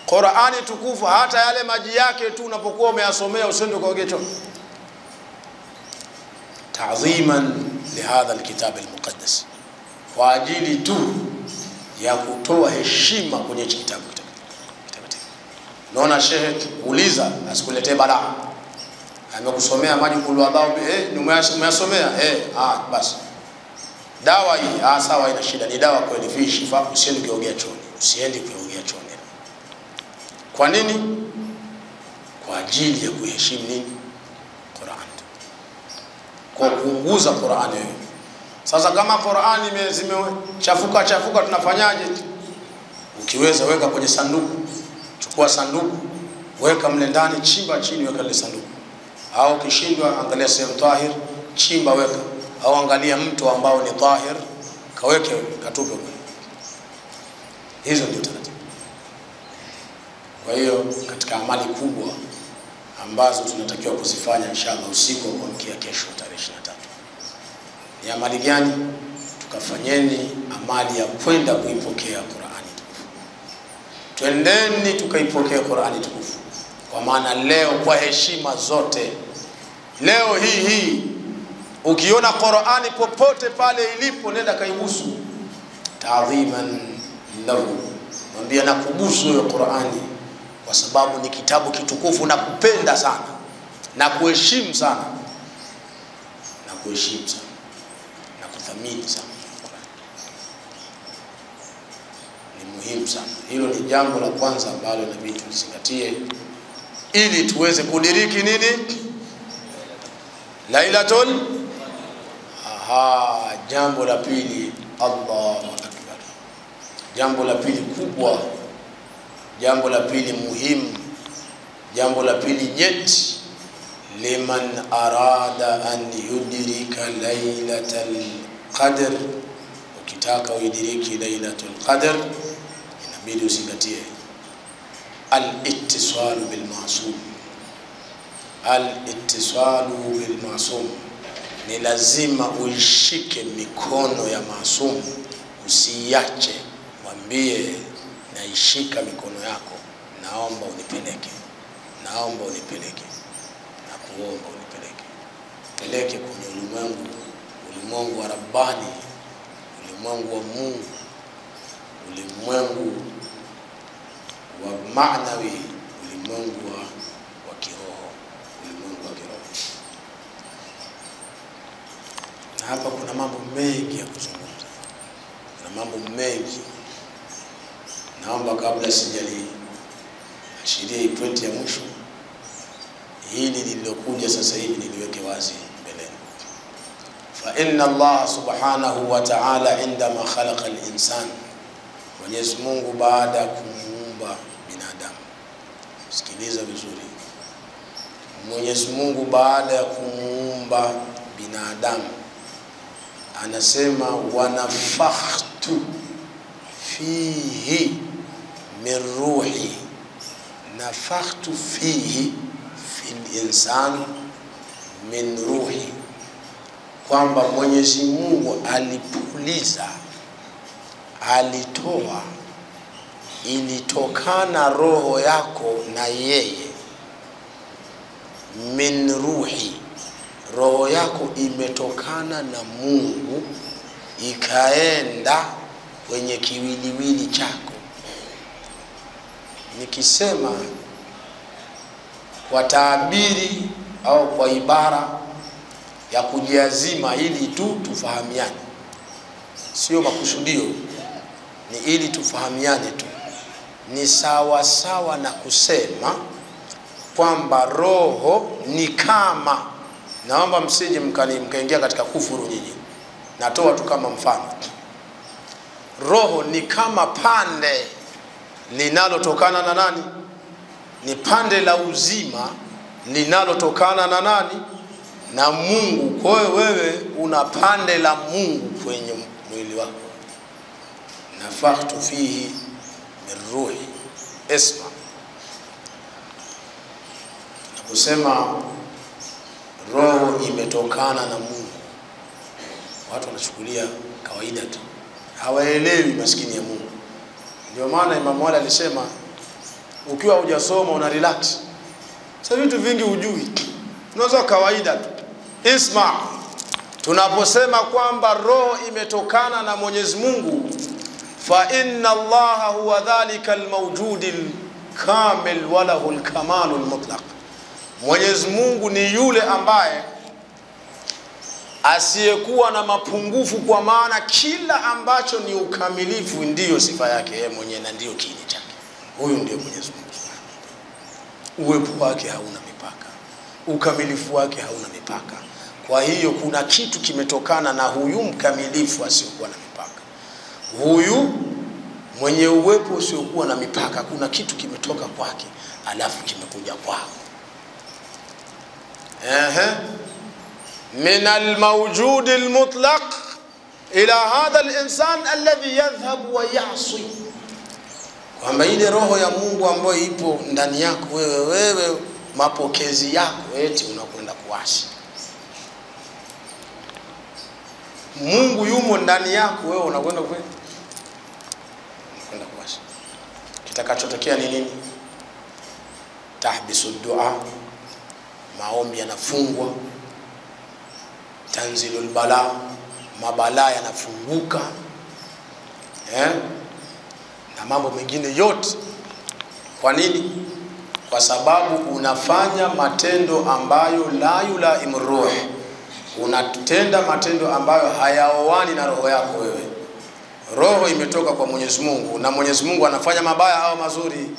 Qur'ani tukufu hata yale maji yake tu unapokuwa umeyasomea usiende ukaoge choo. Ta'dhiman lihadha alkitab almuqaddas, kwa ajili tu ya kutoa heshima kwenye kitabu kitakatifu. Naona shehe uliza asikuletee balaa. Amekusomea maji kulwadhao, ni umeyasomea, basi. Dawa hii, sawa, ina shida, ni dawa kweli, fi shifa, usiende kuogea chooni. Usiende kuogea chooni. Kwa nini? Kwa ajili ya kuheshimu nini? Qur'an. Kwa kuunguza Qur'an wewe. Sasa kama Qur'an zimechafuka chafuka tunafanyaje? Ukiweza weka kwenye sanduku. Chukua sanduku, weka mle ndani, chimba chini, weka ile sanduku. Au ukishindwa angalia sehemu tahir, chimba weka. Au angalia mto ambao ni tahir, kaweke, katupe kule. Hizo ndio taratibu. Kwa hiyo katika amali kubwa ambazo tunatakiwa kuzifanya inshallah usiku wa kuamkia kesho tarehe 23. Ni amali gani? Tukafanyeni amali ya kwenda kuipokea Qur'ani tukufu. Twendeni tukaipokea Qur'ani tukufu. Kwa maana leo kwa heshima zote, leo hii ukiona Qur'ani popote pale ilipo, nenda kaibusu. Ta'dhiman lahu, mwambie nakubusu hiyo Qur'ani kwa sababu ni kitabu kitukufu, na kupenda sana na kuheshimu sana, na kuheshimu sana na kuthamini sana. Ni muhimu sana. Hilo ni jambo la kwanza ambalo inabidi tulizingatie ili tuweze kudiriki nini? Lailatul. Aha, jambo la pili, Allahu Akbar. Jambo la pili kubwa, jambo la pili muhimu, jambo la pili nyeti, liman arada an yudrika lailatul qadr. Ukitaka uidiriki lailatul qadr inabidi uzingatie al-ittisalu bil ma'sum. Al-ittisalu bil ma'sum ni lazima uishike mikono ya maasum, usiache. Mwambie naishika mikono yako, naomba unipeleke, naomba unipeleke, na kuomba unipeleke, peleke kwenye ulimwengu, ulimwengu wa Rabbani, ulimwengu wa Mungu, ulimwengu wa maanawi, ulimwengu wa kiroho, ulimwengu wa kiroho. Na hapa kuna mambo mengi ya kuzungumza, kuna mambo mengi. Naomba kabla sijali ashiria pointi ya mwisho, hili lililokuja sasa hivi niliweke wazi mbeleni. Fa inna Allah subhanahu wa ta'ala indama khalaqa al-insan, Mwenyezi Mungu baada ya kumuumba binadamu. Sikiliza vizuri. Mwenyezi Mungu baada ya kumuumba binadamu anasema wanafakhtu fihi min ruhi, nafakhtu fihi fil insan min ruhi, kwamba Mwenyezi Mungu alipuliza, alitoa, ilitokana roho yako na yeye. Min ruhi, roho yako imetokana na Mungu ikaenda kwenye kiwiliwili chako. Nikisema kwa taabiri au kwa ibara ya kujiazima ili tu tufahamiane, sio makusudio, ni ili tufahamiane tu, ni sawa sawa na kusema kwamba roho ni kama, naomba msije mkaingia katika kufuru nyinyi, natoa tu kama mfano. Roho ni kama pande linalotokana na nani? Ni pande la uzima linalotokana na nani? Na Mungu. Kwa hiyo wewe una pande la Mungu kwenye mwili wako. Nafakhtu fihi min ruhi. Esma, naposema roho imetokana na Mungu, watu wanachukulia kawaida tu, hawaelewi maskini ya Mungu. Ndio maana Imam Wali alisema ukiwa hujasoma una relax. Sasa vitu vingi hujui, unaweza kawaida tu. Isma, tunaposema kwamba roho imetokana na Mwenyezi Mungu, fa inna Allaha huwa dhalika almawjud alkamil wa lahu alkamalu almutlaq. Mwenyezi Mungu ni yule ambaye asiyekuwa na mapungufu, kwa maana kila ambacho ni ukamilifu ndiyo sifa yake yeye mwenyewe na ndiyo kiini chake. Huyu ndiyo Mwenyezi Mungu. Uwepo wake hauna mipaka, ukamilifu wake hauna mipaka. Kwa hiyo kuna kitu kimetokana na huyu mkamilifu asiyokuwa na mipaka, huyu mwenye uwepo usiokuwa na mipaka. Kuna kitu kimetoka kwake alafu kimekuja kwako. من الموجود المطلق إلى هذا الإنسان الذي يذهب ويعصي. Kwamba ile roho ya Mungu ambayo ipo ndani yako wewe, wewe mapokezi yako eti unakwenda kuasi. Mungu yumo ndani yako, wewe unakwenda kwenda kuasi. Kitakachotokea ni nini? Tahbisu dua, maombi yanafungwa. Tanzilul bala, mabalaa yanafunguka, na mambo mengine yote. Kwa nini? Kwa sababu unafanya matendo ambayo la yulaimu ruh, unatenda matendo ambayo hayaoani na roho yako wewe. Roho imetoka kwa Mwenyezi Mungu, na Mwenyezi Mungu anafanya mabaya au mazuri?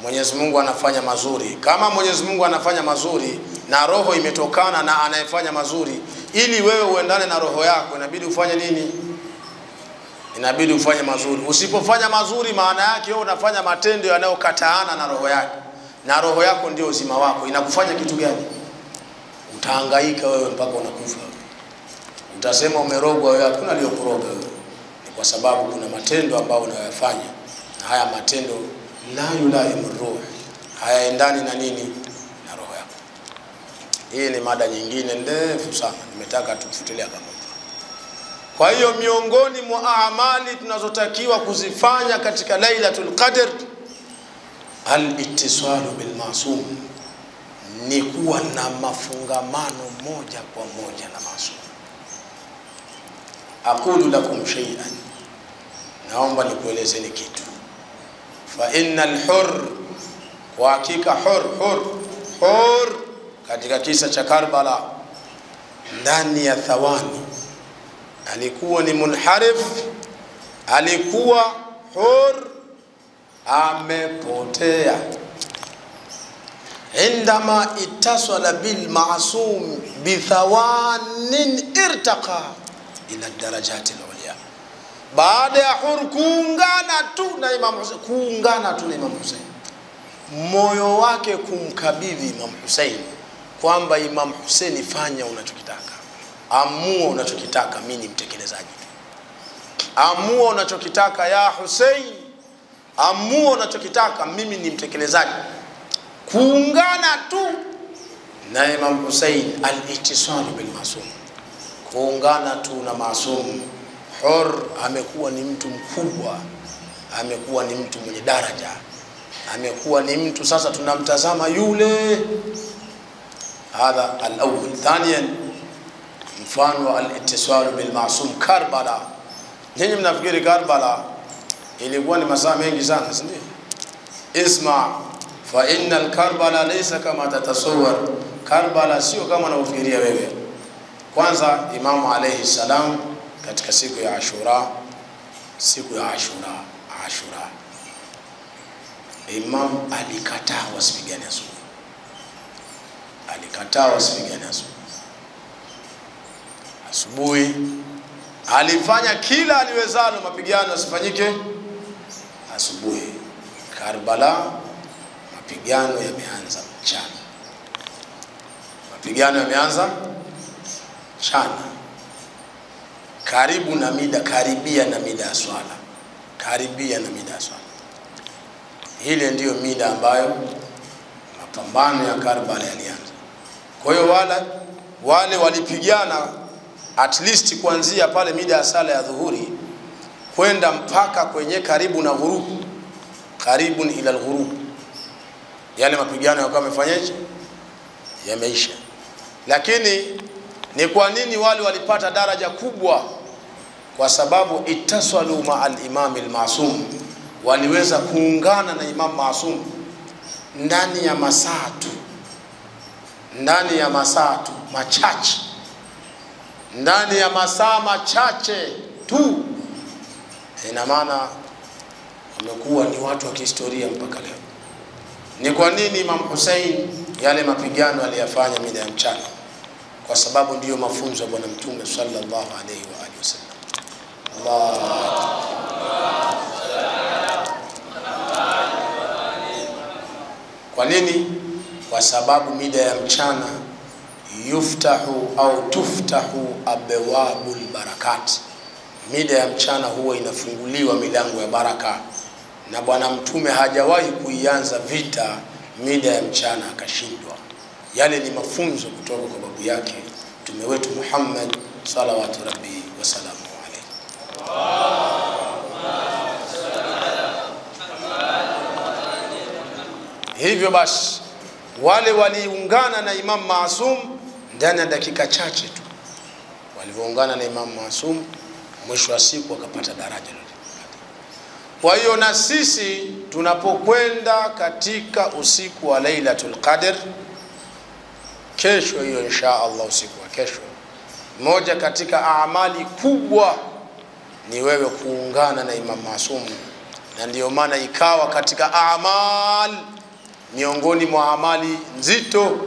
Mwenyezi Mungu anafanya mazuri. Kama Mwenyezi Mungu anafanya mazuri na roho imetokana na anayefanya mazuri, ili wewe uendane na roho yako inabidi ufanye nini? Inabidi ufanye mazuri. Usipofanya mazuri, maana yake wewe unafanya matendo yanayokataana na roho yako, na roho yako ndio uzima wako. Inakufanya kitu gani? Utahangaika wewe mpaka unakufa. Utasema umerogwa wewe, hakuna aliyokuroga wewe. Ni kwa sababu kuna matendo ambayo unayoyafanya, na haya matendo la yulaimu ruh, hayaendani na nini? Na roho yako. Hii ni mada nyingine ndefu sana, nimetaka tufutilia kama. Kwa hiyo miongoni mwa amali tunazotakiwa kuzifanya katika Lailatul Qadr, al-ittisalu bil masum, ni kuwa na mafungamano moja kwa moja na masum. Aqulu lakum shay'an, naomba nikuelezeni kitu. Fa innal hur, kwa hakika hur hur hur katika kisa cha Karbala, ndani ya thawani alikuwa ni munharif, alikuwa hur, amepotea. Indama ittasala bil ma'sum bithawanin irtaqa ila darajati al-ulya. Baada ya hur kuungana tu na Imam Hussein, kuungana tu na Imam Hussein, moyo wake kumkabidhi Imam Hussein kwamba Imam Hussein, fanya unachokitaka, amua unachokitaka, mimi ni mtekelezaji. Amua unachokitaka ya Hussein, amua unachokitaka, mimi ni mtekelezaji. Kuungana tu na Imam Hussein, al-ittisalu bil masum, kuungana tu na masum. Hur amekuwa ni mtu mkubwa, amekuwa ni mtu mwenye daraja, amekuwa ni mtu sasa tunamtazama yule. Hadha al-awwal. Thaniyan, mfano al-ittisalu bil masum Karbala. Nyinyi mnafikiri Karbala ilikuwa ni masaa mengi sana, si ndio? Isma, fa innal Karbala laysa kama tatasawwar. Karbala sio kama unavyofikiria wewe. Kwanza Imamu alayhi salam katika siku ya Ashura, siku ya Ashura, Ashura, Imam alikataa wasipigane asubuhi. Alikataa wasipigane asubuhi. Asubuhi alifanya kila aliwezalo mapigano yasifanyike asubuhi. Karbala mapigano yameanza mchana. Mapigano yameanza mchana, karibu na mida, karibia na mida ya swala, karibia na mida ya swala. Ile ndiyo mida ambayo mapambano ya Karbala yalianza. Kwa hiyo wale walipigana at least kuanzia pale mida ya sala ya dhuhuri kwenda mpaka kwenye karibu na ghurub, karibu ila al-ghurub. Yale mapigano yakawa yamefanyaje? Yameisha. Lakini ni kwa nini wale walipata daraja kubwa? Kwa sababu ittasalu ma'al imam al-masum, waliweza kuungana na Imam Masum ndani ya masaa tu, ndani ya masaa tu machache, ndani ya masaa machache tu. Ina maana wamekuwa ni watu wa kihistoria mpaka leo. Ni kwa nini Imam Hussein yale mapigano aliyafanya mida ya mchana? Kwa sababu ndiyo mafunzo ya Bwana Mtume sallallahu alayhi wa alihi wasallam. Allah. Kwa nini? Kwa sababu mida ya mchana yuftahu au tuftahu abwabul barakat. Mida ya mchana huwa inafunguliwa milango ya baraka, na Bwana Mtume hajawahi kuianza vita mida ya mchana akashindwa. Yale ni mafunzo kutoka kwa babu yake Mtume wetu Muhammad salawatu rabbi wa salamu alayhi. Hivyo basi wale waliungana na Imam Maasum ndani ya dakika chache tu. Walivyoungana na Imam Maasum, mwisho wa siku wakapata daraja lile. Kwa hiyo na sisi tunapokwenda katika usiku wa Lailatul Qadr kesho hiyo insha Allah, usiku wa kesho, moja katika amali kubwa ni wewe kuungana na Imam Maasum. Na ndiyo maana ikawa katika amal, miongoni mwa amali nzito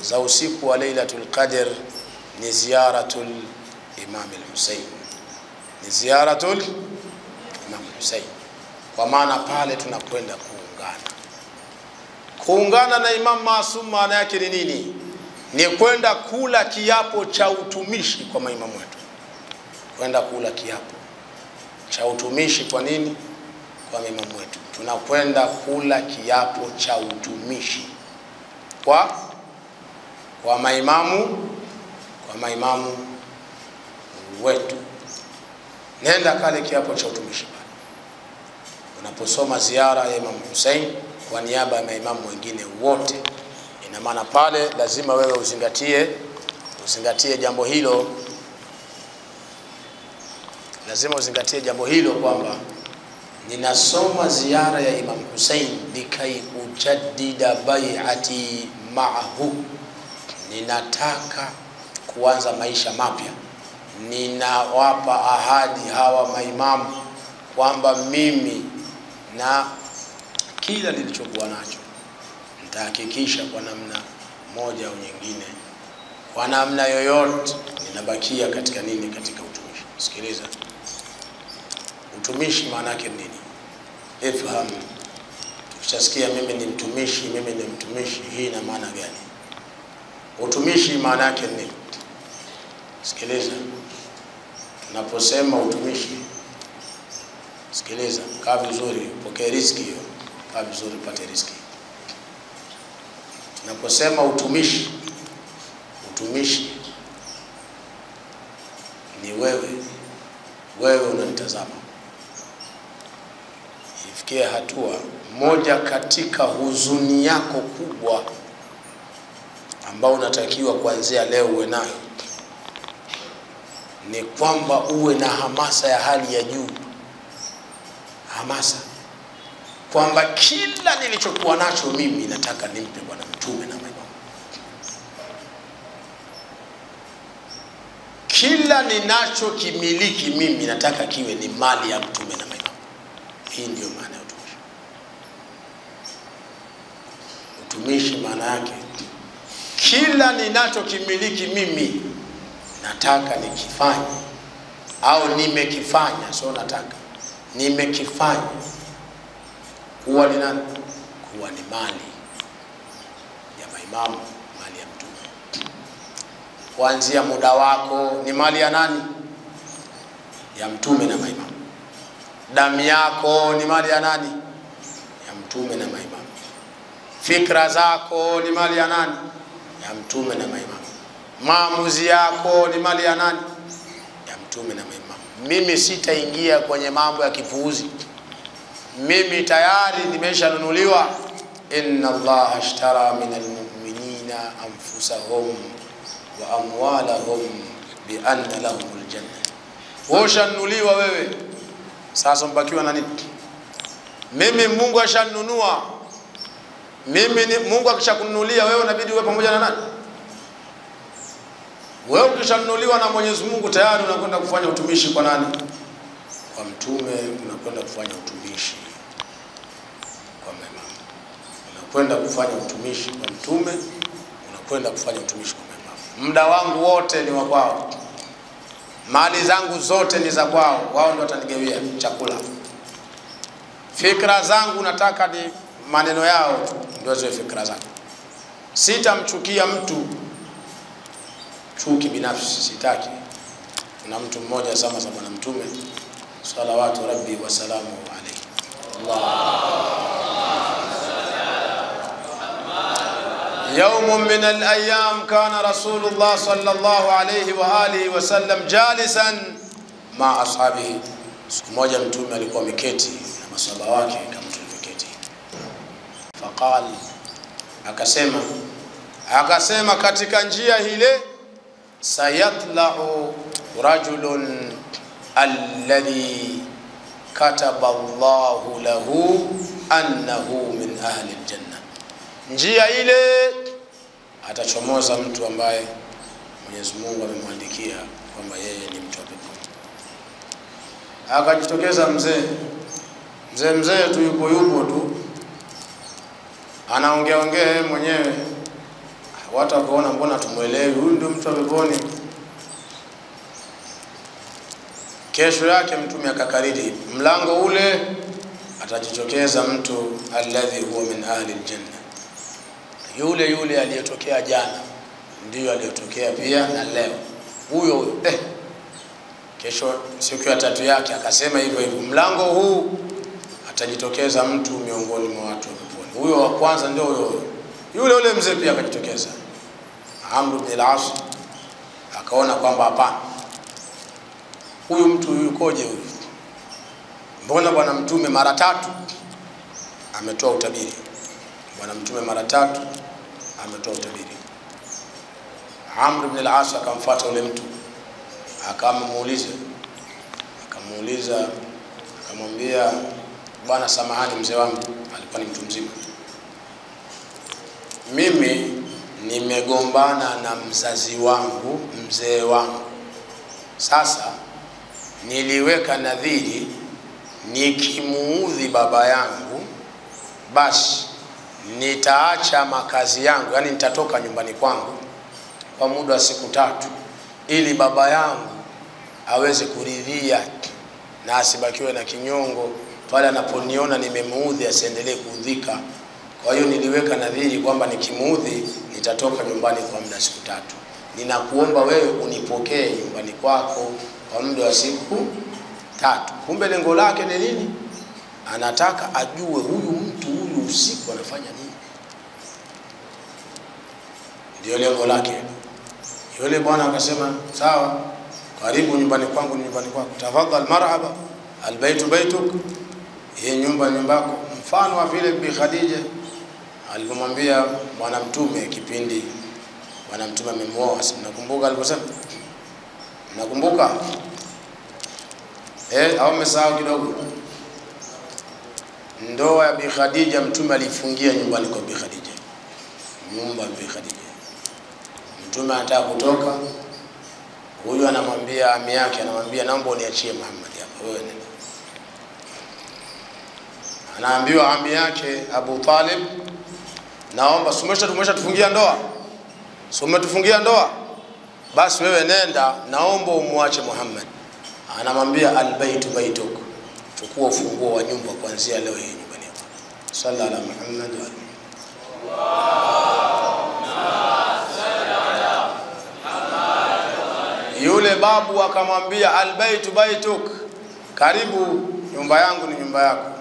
za usiku wa Lailatul Qadr ni ziyaratul Imam al-Hussein, ni ziyaratul Hussein. Kwa maana pale tunakwenda kuungana. Kuungana na Imam Maasum maana yake ni nini? Ni kwenda kula kiapo cha utumishi kwa maimamu wetu. Kwenda kula kiapo cha utumishi kwa nini? Kwa maimamu wetu. Tunakwenda kula kiapo cha utumishi kwa maimamu, kwa maimamu wetu. Nenda kale kiapo cha utumishi pale. Unaposoma ziara ya Imam Hussein kwa niaba ya maimamu wengine wote, ina maana pale lazima wewe uzingatie jambo hilo. Lazima uzingatie jambo hilo kwamba ninasoma ziara ya Imam Hussein likai ujaddida bai'ati ma'ahu, ninataka kuanza maisha mapya. Ninawapa ahadi hawa maimamu kwamba mimi na kila nilichokuwa nacho nitahakikisha kwa namna moja au nyingine, kwa namna yoyote ninabakia katika nini? Katika utumishi. Sikiliza, utumishi maana yake nini? Ifham. Tukishasikia mimi ni mtumishi, mimi ni mtumishi, hii ina maana gani? Utumishi maana yake nini? Sikiliza, tunaposema utumishi, sikiliza, kaa vizuri, pokea riziki hiyo, kaa vizuri, upate riziki. Tunaposema utumishi, utumishi ni wewe, wewe unanitazama. Ifikie hatua moja katika huzuni yako kubwa ambao unatakiwa kuanzia leo uwe nayo ni kwamba uwe na hamasa ya hali ya juu. Hamasa kwamba kila nilichokuwa nacho mimi nataka nimpe Bwana Mtume na maimamu. Kila ninachokimiliki mimi nataka kiwe ni mali ya Mtume na maimamu. Hii ndio maana ya utumishi. Utumishi maana yake kila ninachokimiliki mimi nataka nikifanye au nimekifanya, so nataka nimekifanya kuwa ni nani? Kuwa ni mali ya maimamu, mali ya Mtume. Kuanzia muda wako ni mali ya nani? Ya Mtume na maimamu. Damu yako ni mali ya nani? Ya Mtume na maimamu. Fikra zako ni mali ya nani? Ya Mtume na maimamu. Maamuzi yako ni mali ya nani? Ya Mtume na maimamu. Mimi sitaingia kwenye mambo ya kipuuzi. Mimi tayari nimeshanunuliwa. Inna Allaha ashtara minal mu'minina anfusahum wa amwalahum bi anna lahumul janna. Wewe ushanunuliwa wewe. Sasa mbakiwa na nini? Mimi Mungu ashanunua. Mimi ni Mungu akishakununulia wewe unabidi uwe pamoja na nani? Wewe ukishanunuliwa na Mwenyezi Mungu tayari unakwenda kufanya utumishi kwa nani? Kwa Mtume. Unakwenda kufanya utumishi kwa maimamu. Unakwenda kufanya utumishi kwa Mtume, unakwenda kufanya utumishi kwa maimamu. Muda wangu wote ni wa kwao. Mali zangu zote ni za kwao. Wao ndio watanigawia chakula. Fikra zangu nataka ni maneno yao ndio ziwe fikra zangu. Sitamchukia mtu chuki binafsi, sitaki. Kuna mtu mmoja zama za Bwana Mtume salawatu rabbi wa salamu alayhi. يوم من الأيام كان رسول الله صلى الله عليه وآله وسلم جالسا مع أصحابه. Siku moja Mtume alikuwa ameketi na maswahaba wake kama tulivyoketi. Faqal, akasema katika njia ile sayatla'u rajulun alladhi kataba Allahu lahu annahu min ahli aljanna. Njia ile atachomoza mtu ambaye Mwenyezi Mungu amemwandikia kwamba yeye ni mtu wa peponi. Akajitokeza mzee tu yupo tu anaongea ongea mwenyewe. Watu wakaona mbona tumuelewi, huyu ndio mtu wa peponi. Kesho yake Mtume akakariri, mlango ule atajitokeza mtu alladhi huwa min ahli aljanna, yule yule aliyetokea jana ndiyo aliyotokea pia na leo, huyo huyo. Kesho siku ya tatu yake akasema hivyo hivyo, mlango huu atajitokeza mtu miongoni mwa watu wa peponi, huyo wa kwanza ndio huyo yule yule mzee pia akajitokeza. Amr ibn al-As akaona kwamba hapana, huyu mtu yukoje huyu? Mbona bwana Mtume mara tatu ametoa utabiri? Bwana Mtume mara tatu ametoa utabiri. Amr ibn al-As akamfuata yule mtu, akamuuliza, akamwambia, bwana samahani mzee wangu, alikuwa ni mtu mzima, mimi nimegombana na mzazi wangu, mzee wangu. Sasa niliweka nadhiri nikimuudhi baba yangu basi nitaacha makazi yangu, yani nitatoka nyumbani kwangu kwa muda wa siku 3 ili baba yangu aweze kuridhia na asibakiwe na kinyongo pale anaponiona nimemuudhi, asiendelee kuudhika. Kwa hiyo niliweka nadhiri kwamba nikimuudhi nitatoka nyumbani kwa muda wa siku 3. Ninakuomba wewe unipokee nyumbani kwako kwa muda wa siku 3. Kumbe lengo lake ni nini? Anataka ajue huyu mtu huyu usiku anafanya nini. Ndio lengo lake. Yule bwana akasema sawa, karibu nyumbani kwangu ni nyumbani kwako. Tafadhal, marhaba, albaytu baytuk, hii nyumba nyumbako. Mfano wa vile Bi Khadija alipomwambia bwana Mtume kipindi bwana Mtume amemuoa, si mnakumbuka aliposema? Mnakumbuka? Au mmesahau kidogo? Ndoa ya Bi Khadija Mtume alifungia nyumbani kwa Bi Khadija. Nyumba ya Bi Khadija. Mtume anataka kutoka, huyu anamwambia ami yake, anamwambia naomba uniachie Muhammad hapa, wewe nenda. Anaambiwa ami yake Abu Talib, naomba sumesha tufungia ndoa. Sumetufungia ndoa. Basi wewe nenda, naomba umuache Muhammad. Anamwambia albaytu baytuk, chukua ufunguo wa nyumba kuanzia leo hii nyumbani yako. Sallallahu ala Muhammad wa alihi. Yule babu akamwambia albaytu baytuk, karibu nyumba yangu ni nyumba yako.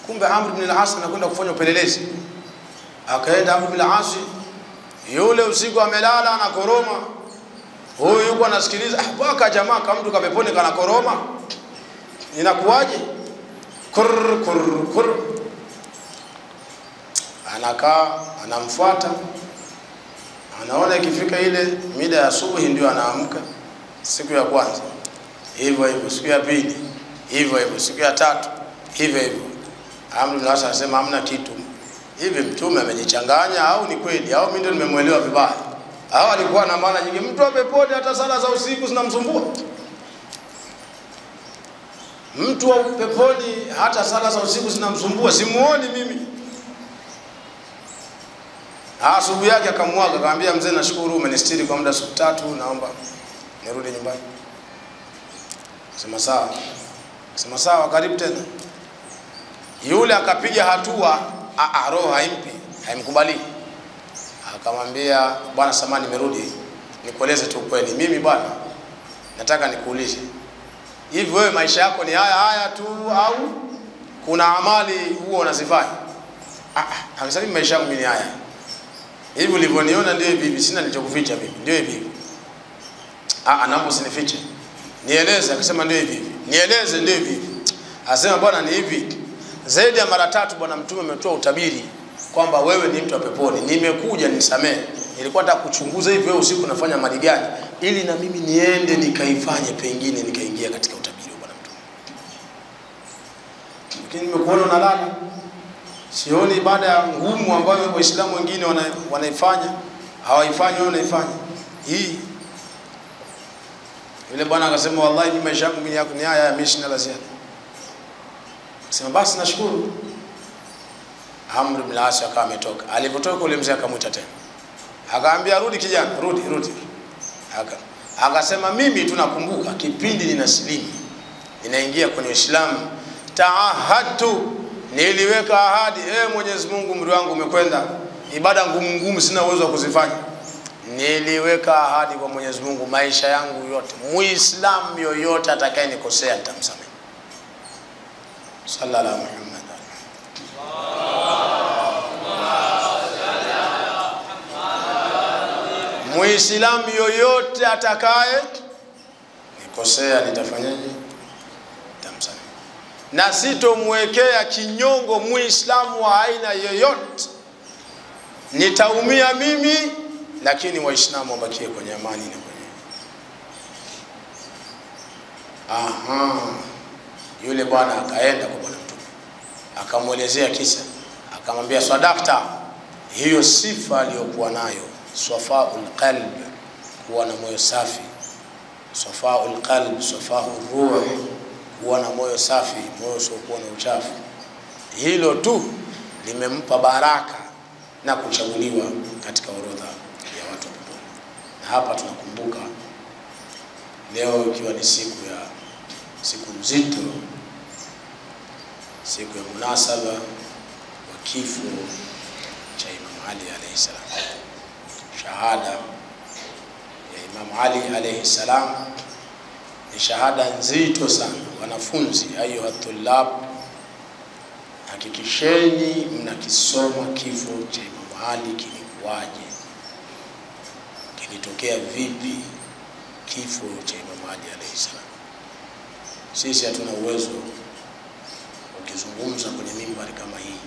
Kumbe Amr ibn al-As anakwenda kufanya upelelezi. Akaenda Amr ibn al-As, yule usiku amelala na koroma. Huyu yuko anasikiliza, paka jamaa kama mtu kapeponi kana koroma. Inakuwaje? Kur kur kur. Anakaa, anamfuata. Anaona ikifika ile mida ya asubuhi ndio anaamka. Siku ya kwanza hivyo hivyo, siku ya pili hivyo hivyo, siku ya tatu hivyo hivyo. Amr ibn al-As anasema hamna kitu. Hivi Mtume amejichanganya au ni kweli au mimi ndio nimemuelewa vibaya? Au alikuwa na maana nyingi? Mtu wa peponi hata sala za usiku zinamsumbua. Mtu wa peponi hata sala za usiku zinamsumbua, simuoni mimi. Asubuhi yake akamwaga, akamwambia mzee, nashukuru umenistiri kwa muda siku 3, naomba nirudi nyumbani. Sema sawa. Sema sawa, karibu tena. Yule akapiga hatua, roho haimpi, haimkubali. Akamwambia bwana samani, nimerudi nikueleze tu kweli. Mimi bwana nataka nikuulize, hivi wewe maisha yako ni haya haya tu au kuna amali huo unazifanya? Akasema mimi maisha yangu ni haya. Hivi ulivyoniona ndio hivi hivi, sina nilichokuficha mimi, ndio hivi hivi. Naomba usinifiche. Nieleze. Akasema ndio hivi hivi. Nieleze ndio hivi hivi. Akasema bwana ni hivi. Zaidi ya mara 3 bwana Mtume ametoa utabiri kwamba wewe ni mtu wa peponi. Nimekuja nisamee. Nilikuwa nataka kuchunguza hivi wewe usiku unafanya mali gani ili na mimi niende nikaifanye, pengine nikaingia katika utabiri wa bwana Mtume. Lakini nimekuona unalala. Sioni ibada ya ngumu ambayo Waislamu wengine wanaifanya, hawaifanyi wewe unaifanya. Hii yule bwana akasema wallahi mimi maisha yangu mimi yako ni haya, mimi sina la ziada. Sema basi nashukuru. Amr ibn al-As akawa ametoka. Alipotoka yule mzee akamuita tena. Akaambia rudi kijana, rudi rudi. Akasema mimi tunakumbuka kipindi ninasilimu. ninaingia kwenye Uislamu. Taahadtu, niliweka ahadi, Mwenyezi Mungu, umri wangu umekwenda, ibada ngumu ngumu sina uwezo wa kuzifanya. Niliweka ahadi kwa Mwenyezi Mungu maisha yangu yote, Muislamu yoyote atakayenikosea nitamsamehe. Sallallahu alaihi Muhammad. Muislamu yoyote atakaye nikosea nitafanyaje? Nitamsamehe. Na sitomwekea kinyongo Muislamu wa aina yoyote. Nitaumia mimi, lakini Waislamu wabakie kwenye amani na kwenye. Aha. Yule bwana akaenda kwa Bwana Mtume, akamuelezea kisa, akamwambia sadakta, hiyo sifa aliyokuwa nayo, safaul qalb, kuwa na moyo safi, safaul qalb, safaul ruh, kuwa na moyo safi, moyo usiokuwa na uchafu, hilo tu limempa baraka na kuchaguliwa katika orodha ya watu wa peponi. Na hapa tunakumbuka leo ikiwa ni siku ya siku nzito, siku ya munasaba wa kifo cha Imam Ali alayhi salam. Shahada ya Imam Ali alayhi salam ni shahada nzito sana. Wanafunzi, ayuha tullab, hakikisheni mnakisoma kifo cha Imam Ali kilikuwaje, kilitokea vipi kifo cha Imam Ali alayhi salam. Sisi hatuna uwezo ukizungumza kwenye mimbari kama hii,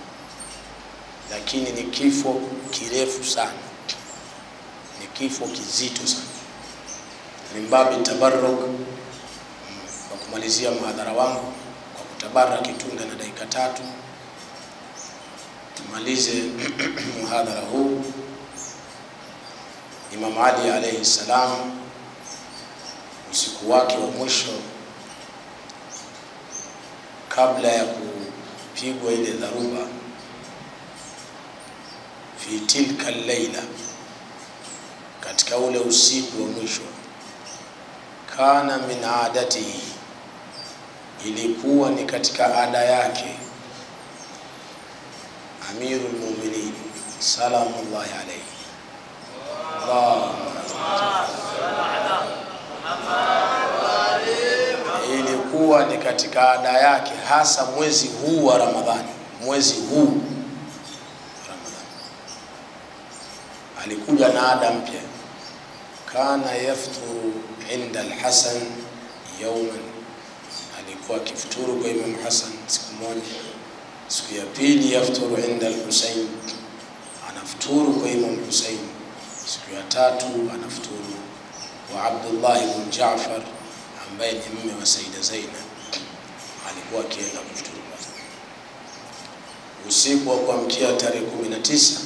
lakini ni kifo kirefu sana, ni kifo kizito sana. Mimbabi tabarruk, kwa kumalizia muhadhara wangu kwa kutabaraki tunda na dakika 3 tumalize muhadhara huu. Imam Ali alayhi salam usiku wake wa mwisho kabla ya kupigwa ile dharuba, fi tilka al-laila, katika ule usiku wa mwisho, kana min adatihi, ilikuwa ni katika ada yake Amirul Mu'minin salamullahi alayhi, ilikuwa ni katika ada yake, hasa mwezi huu wa Ramadhani, mwezi huu Ramadhani alikuja na ada mpya. Kana yafturu inda al-Hasan yawman, alikuwa akifuturu kwa Imam Hasan siku moja. Siku ya pili yafturu inda al-Husayn, anafuturu kwa Imam Husayn. Siku ya tatu anafuturu wa Abdullah ibn Jaafar ambaye ni mume wa Saida Zainab, alikuwa akienda kufuturu kwake. Usiku wa kuamkia tarehe 19,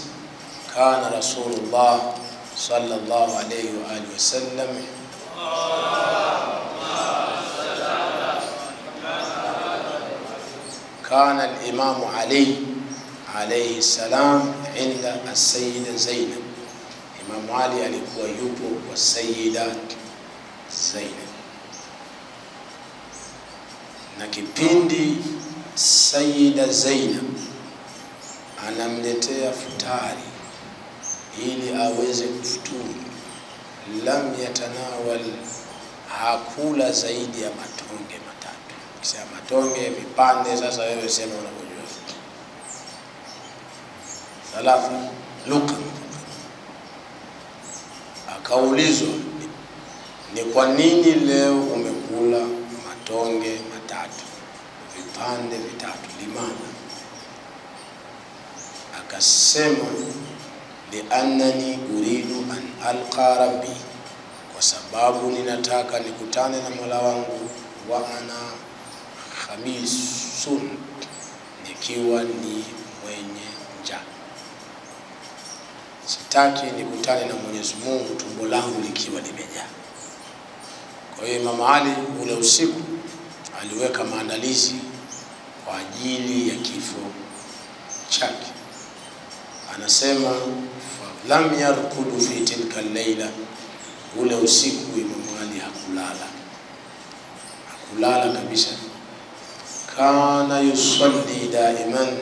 kana Rasulullah sallallahu alayhi wa alihi wasallam kana al-Imam Ali alayhi salam inda as-Sayyida Zainab. Imam Ali alikuwa yupo kwa Sayyida Zainab, na kipindi Sayyida Zainab anamletea futari ili aweze kufuturu, lam yatanawal, hakula zaidi ya matonge matatu. Kisha matonge vipande, sasa wewe sema unavyojua. Thalatha luka. Akaulizwa, ni kwa nini leo umekula matonge matatu, vipande vitatu, limana? Akasema, liannani uridu an alqa rabbi, kwa sababu ninataka nikutane na Mola wangu, wa ana khamisun, nikiwa ni mwenye njaa. Sitaki nikutane na Mwenyezi Mungu tumbo langu likiwa limejaa. Kwa hiyo Imam Ali ule usiku aliweka maandalizi kwa ajili ya kifo chake. Anasema lam yarkudu fi tilka al-laila, ule usiku Imam Ali hakulala. kulala kabisa. Kana yusalli daiman,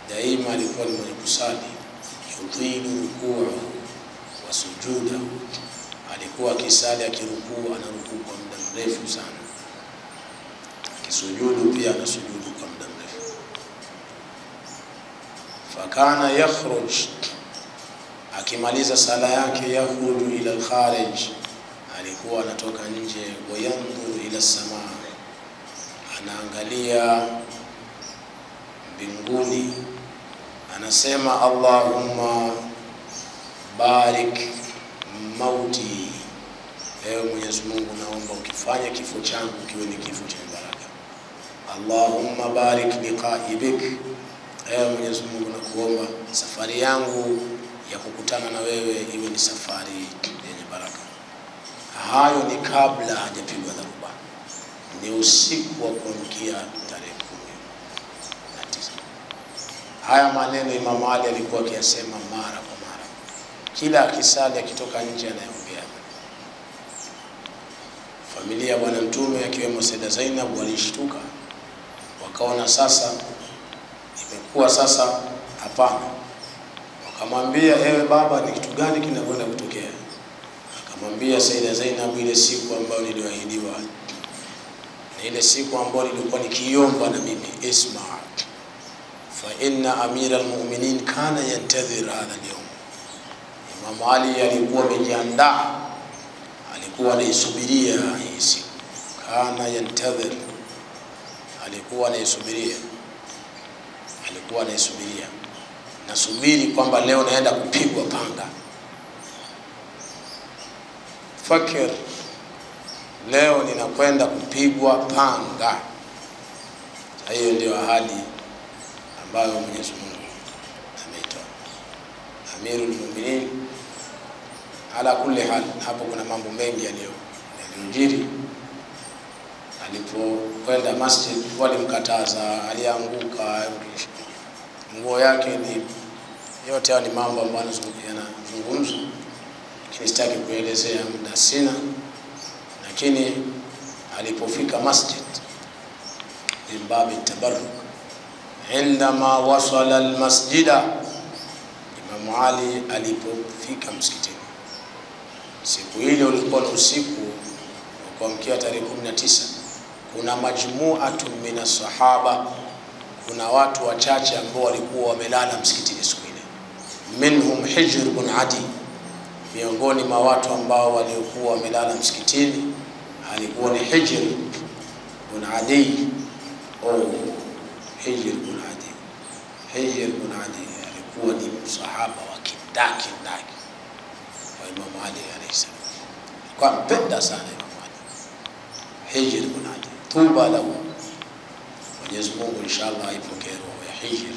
daima alikuwa ni mwenye kusali. Yutilu ruku'ahu wa sujudahu, alikuwa akisali akirukuu anarukuu kwa muda mrefu sana, akisujudu pia anasujudu kwa muda mrefu. Fakana yakhruj, akimaliza sala yake yakhruju ila al-kharij, alikuwa anatoka nje. Wayandhuru ila samaa, anaangalia mbinguni, anasema Allahumma barik mauti, ewe Mwenyezi Mungu naomba ukifanye kifo changu kiwe ni kifo chenye baraka. Allahumma barik liqa'i bik, ewe Mwenyezi Mungu nakuomba safari yangu ya kukutana na wewe iwe ni safari yenye baraka. Hayo ni kabla hajapigwa dharuba, ni usiku wa kuamkia tarehe 19. Haya maneno Imam Ali alikuwa akiyasema mara kwa mara, kila akisali akitoka nje anayeongea. Familia ya Bwana Mtume akiwemo Saida Zainab walishtuka, wakaona sasa imekuwa sasa hapana. Wakamwambia, ewe baba, ni kitu gani kinakwenda kutokea? Akamwambia Saida Zainab, ile siku ambayo niliahidiwa na ile siku ambayo nilikuwa nikiomba na mimi, isma fa inna amira almu'minin kana yantadhir hadha al-yawm. Imam Ali alikuwa amejiandaa, alikuwa anaisubiria hii siku. Kana yantadhir, alikuwa anaisubiria, alikuwa anaisubiria, nasubiri kwamba leo naenda kupigwa panga. Fakir, leo ninakwenda kupigwa panga. Hiyo ndio ahadi ambayo Mwenyezi Mungu ameitoa. Amirul Mu'minin. Ala kulli hal, hapo kuna mambo mengi yaliyojiri. Alipokwenda masjid walimkataza, alianguka, nguo yake ni yote. Hayo ni mambo ambayo yanazungumzwa, lakini sitaki kuelezea, muda sina. Lakini alipofika masjid, min babi tabarruk, indama wasala almasjida, Imam Ali alipofika msikitini siku ile, ulikuwa ni usiku wa kuamkia tarehe 19. Kuna majmu'atu mina sahaba, kuna watu wachache ambao walikuwa wamelala msikitini siku ile. Minhum Hijr bin Adi, miongoni mwa watu ambao waliokuwa wamelala msikitini alikuwa ni Hijr bin Adi. Oh, Hijr bin Adi, Hijr bin Adi alikuwa ni msahaba wa kindaki ndaki wa Imam Ali alayhi salam, alikuwa mpenda sana Imam Ali. Hijr bin Adi, tuba lahu. Mwenyezi Mungu inshallah aipokee roho ya Hijr.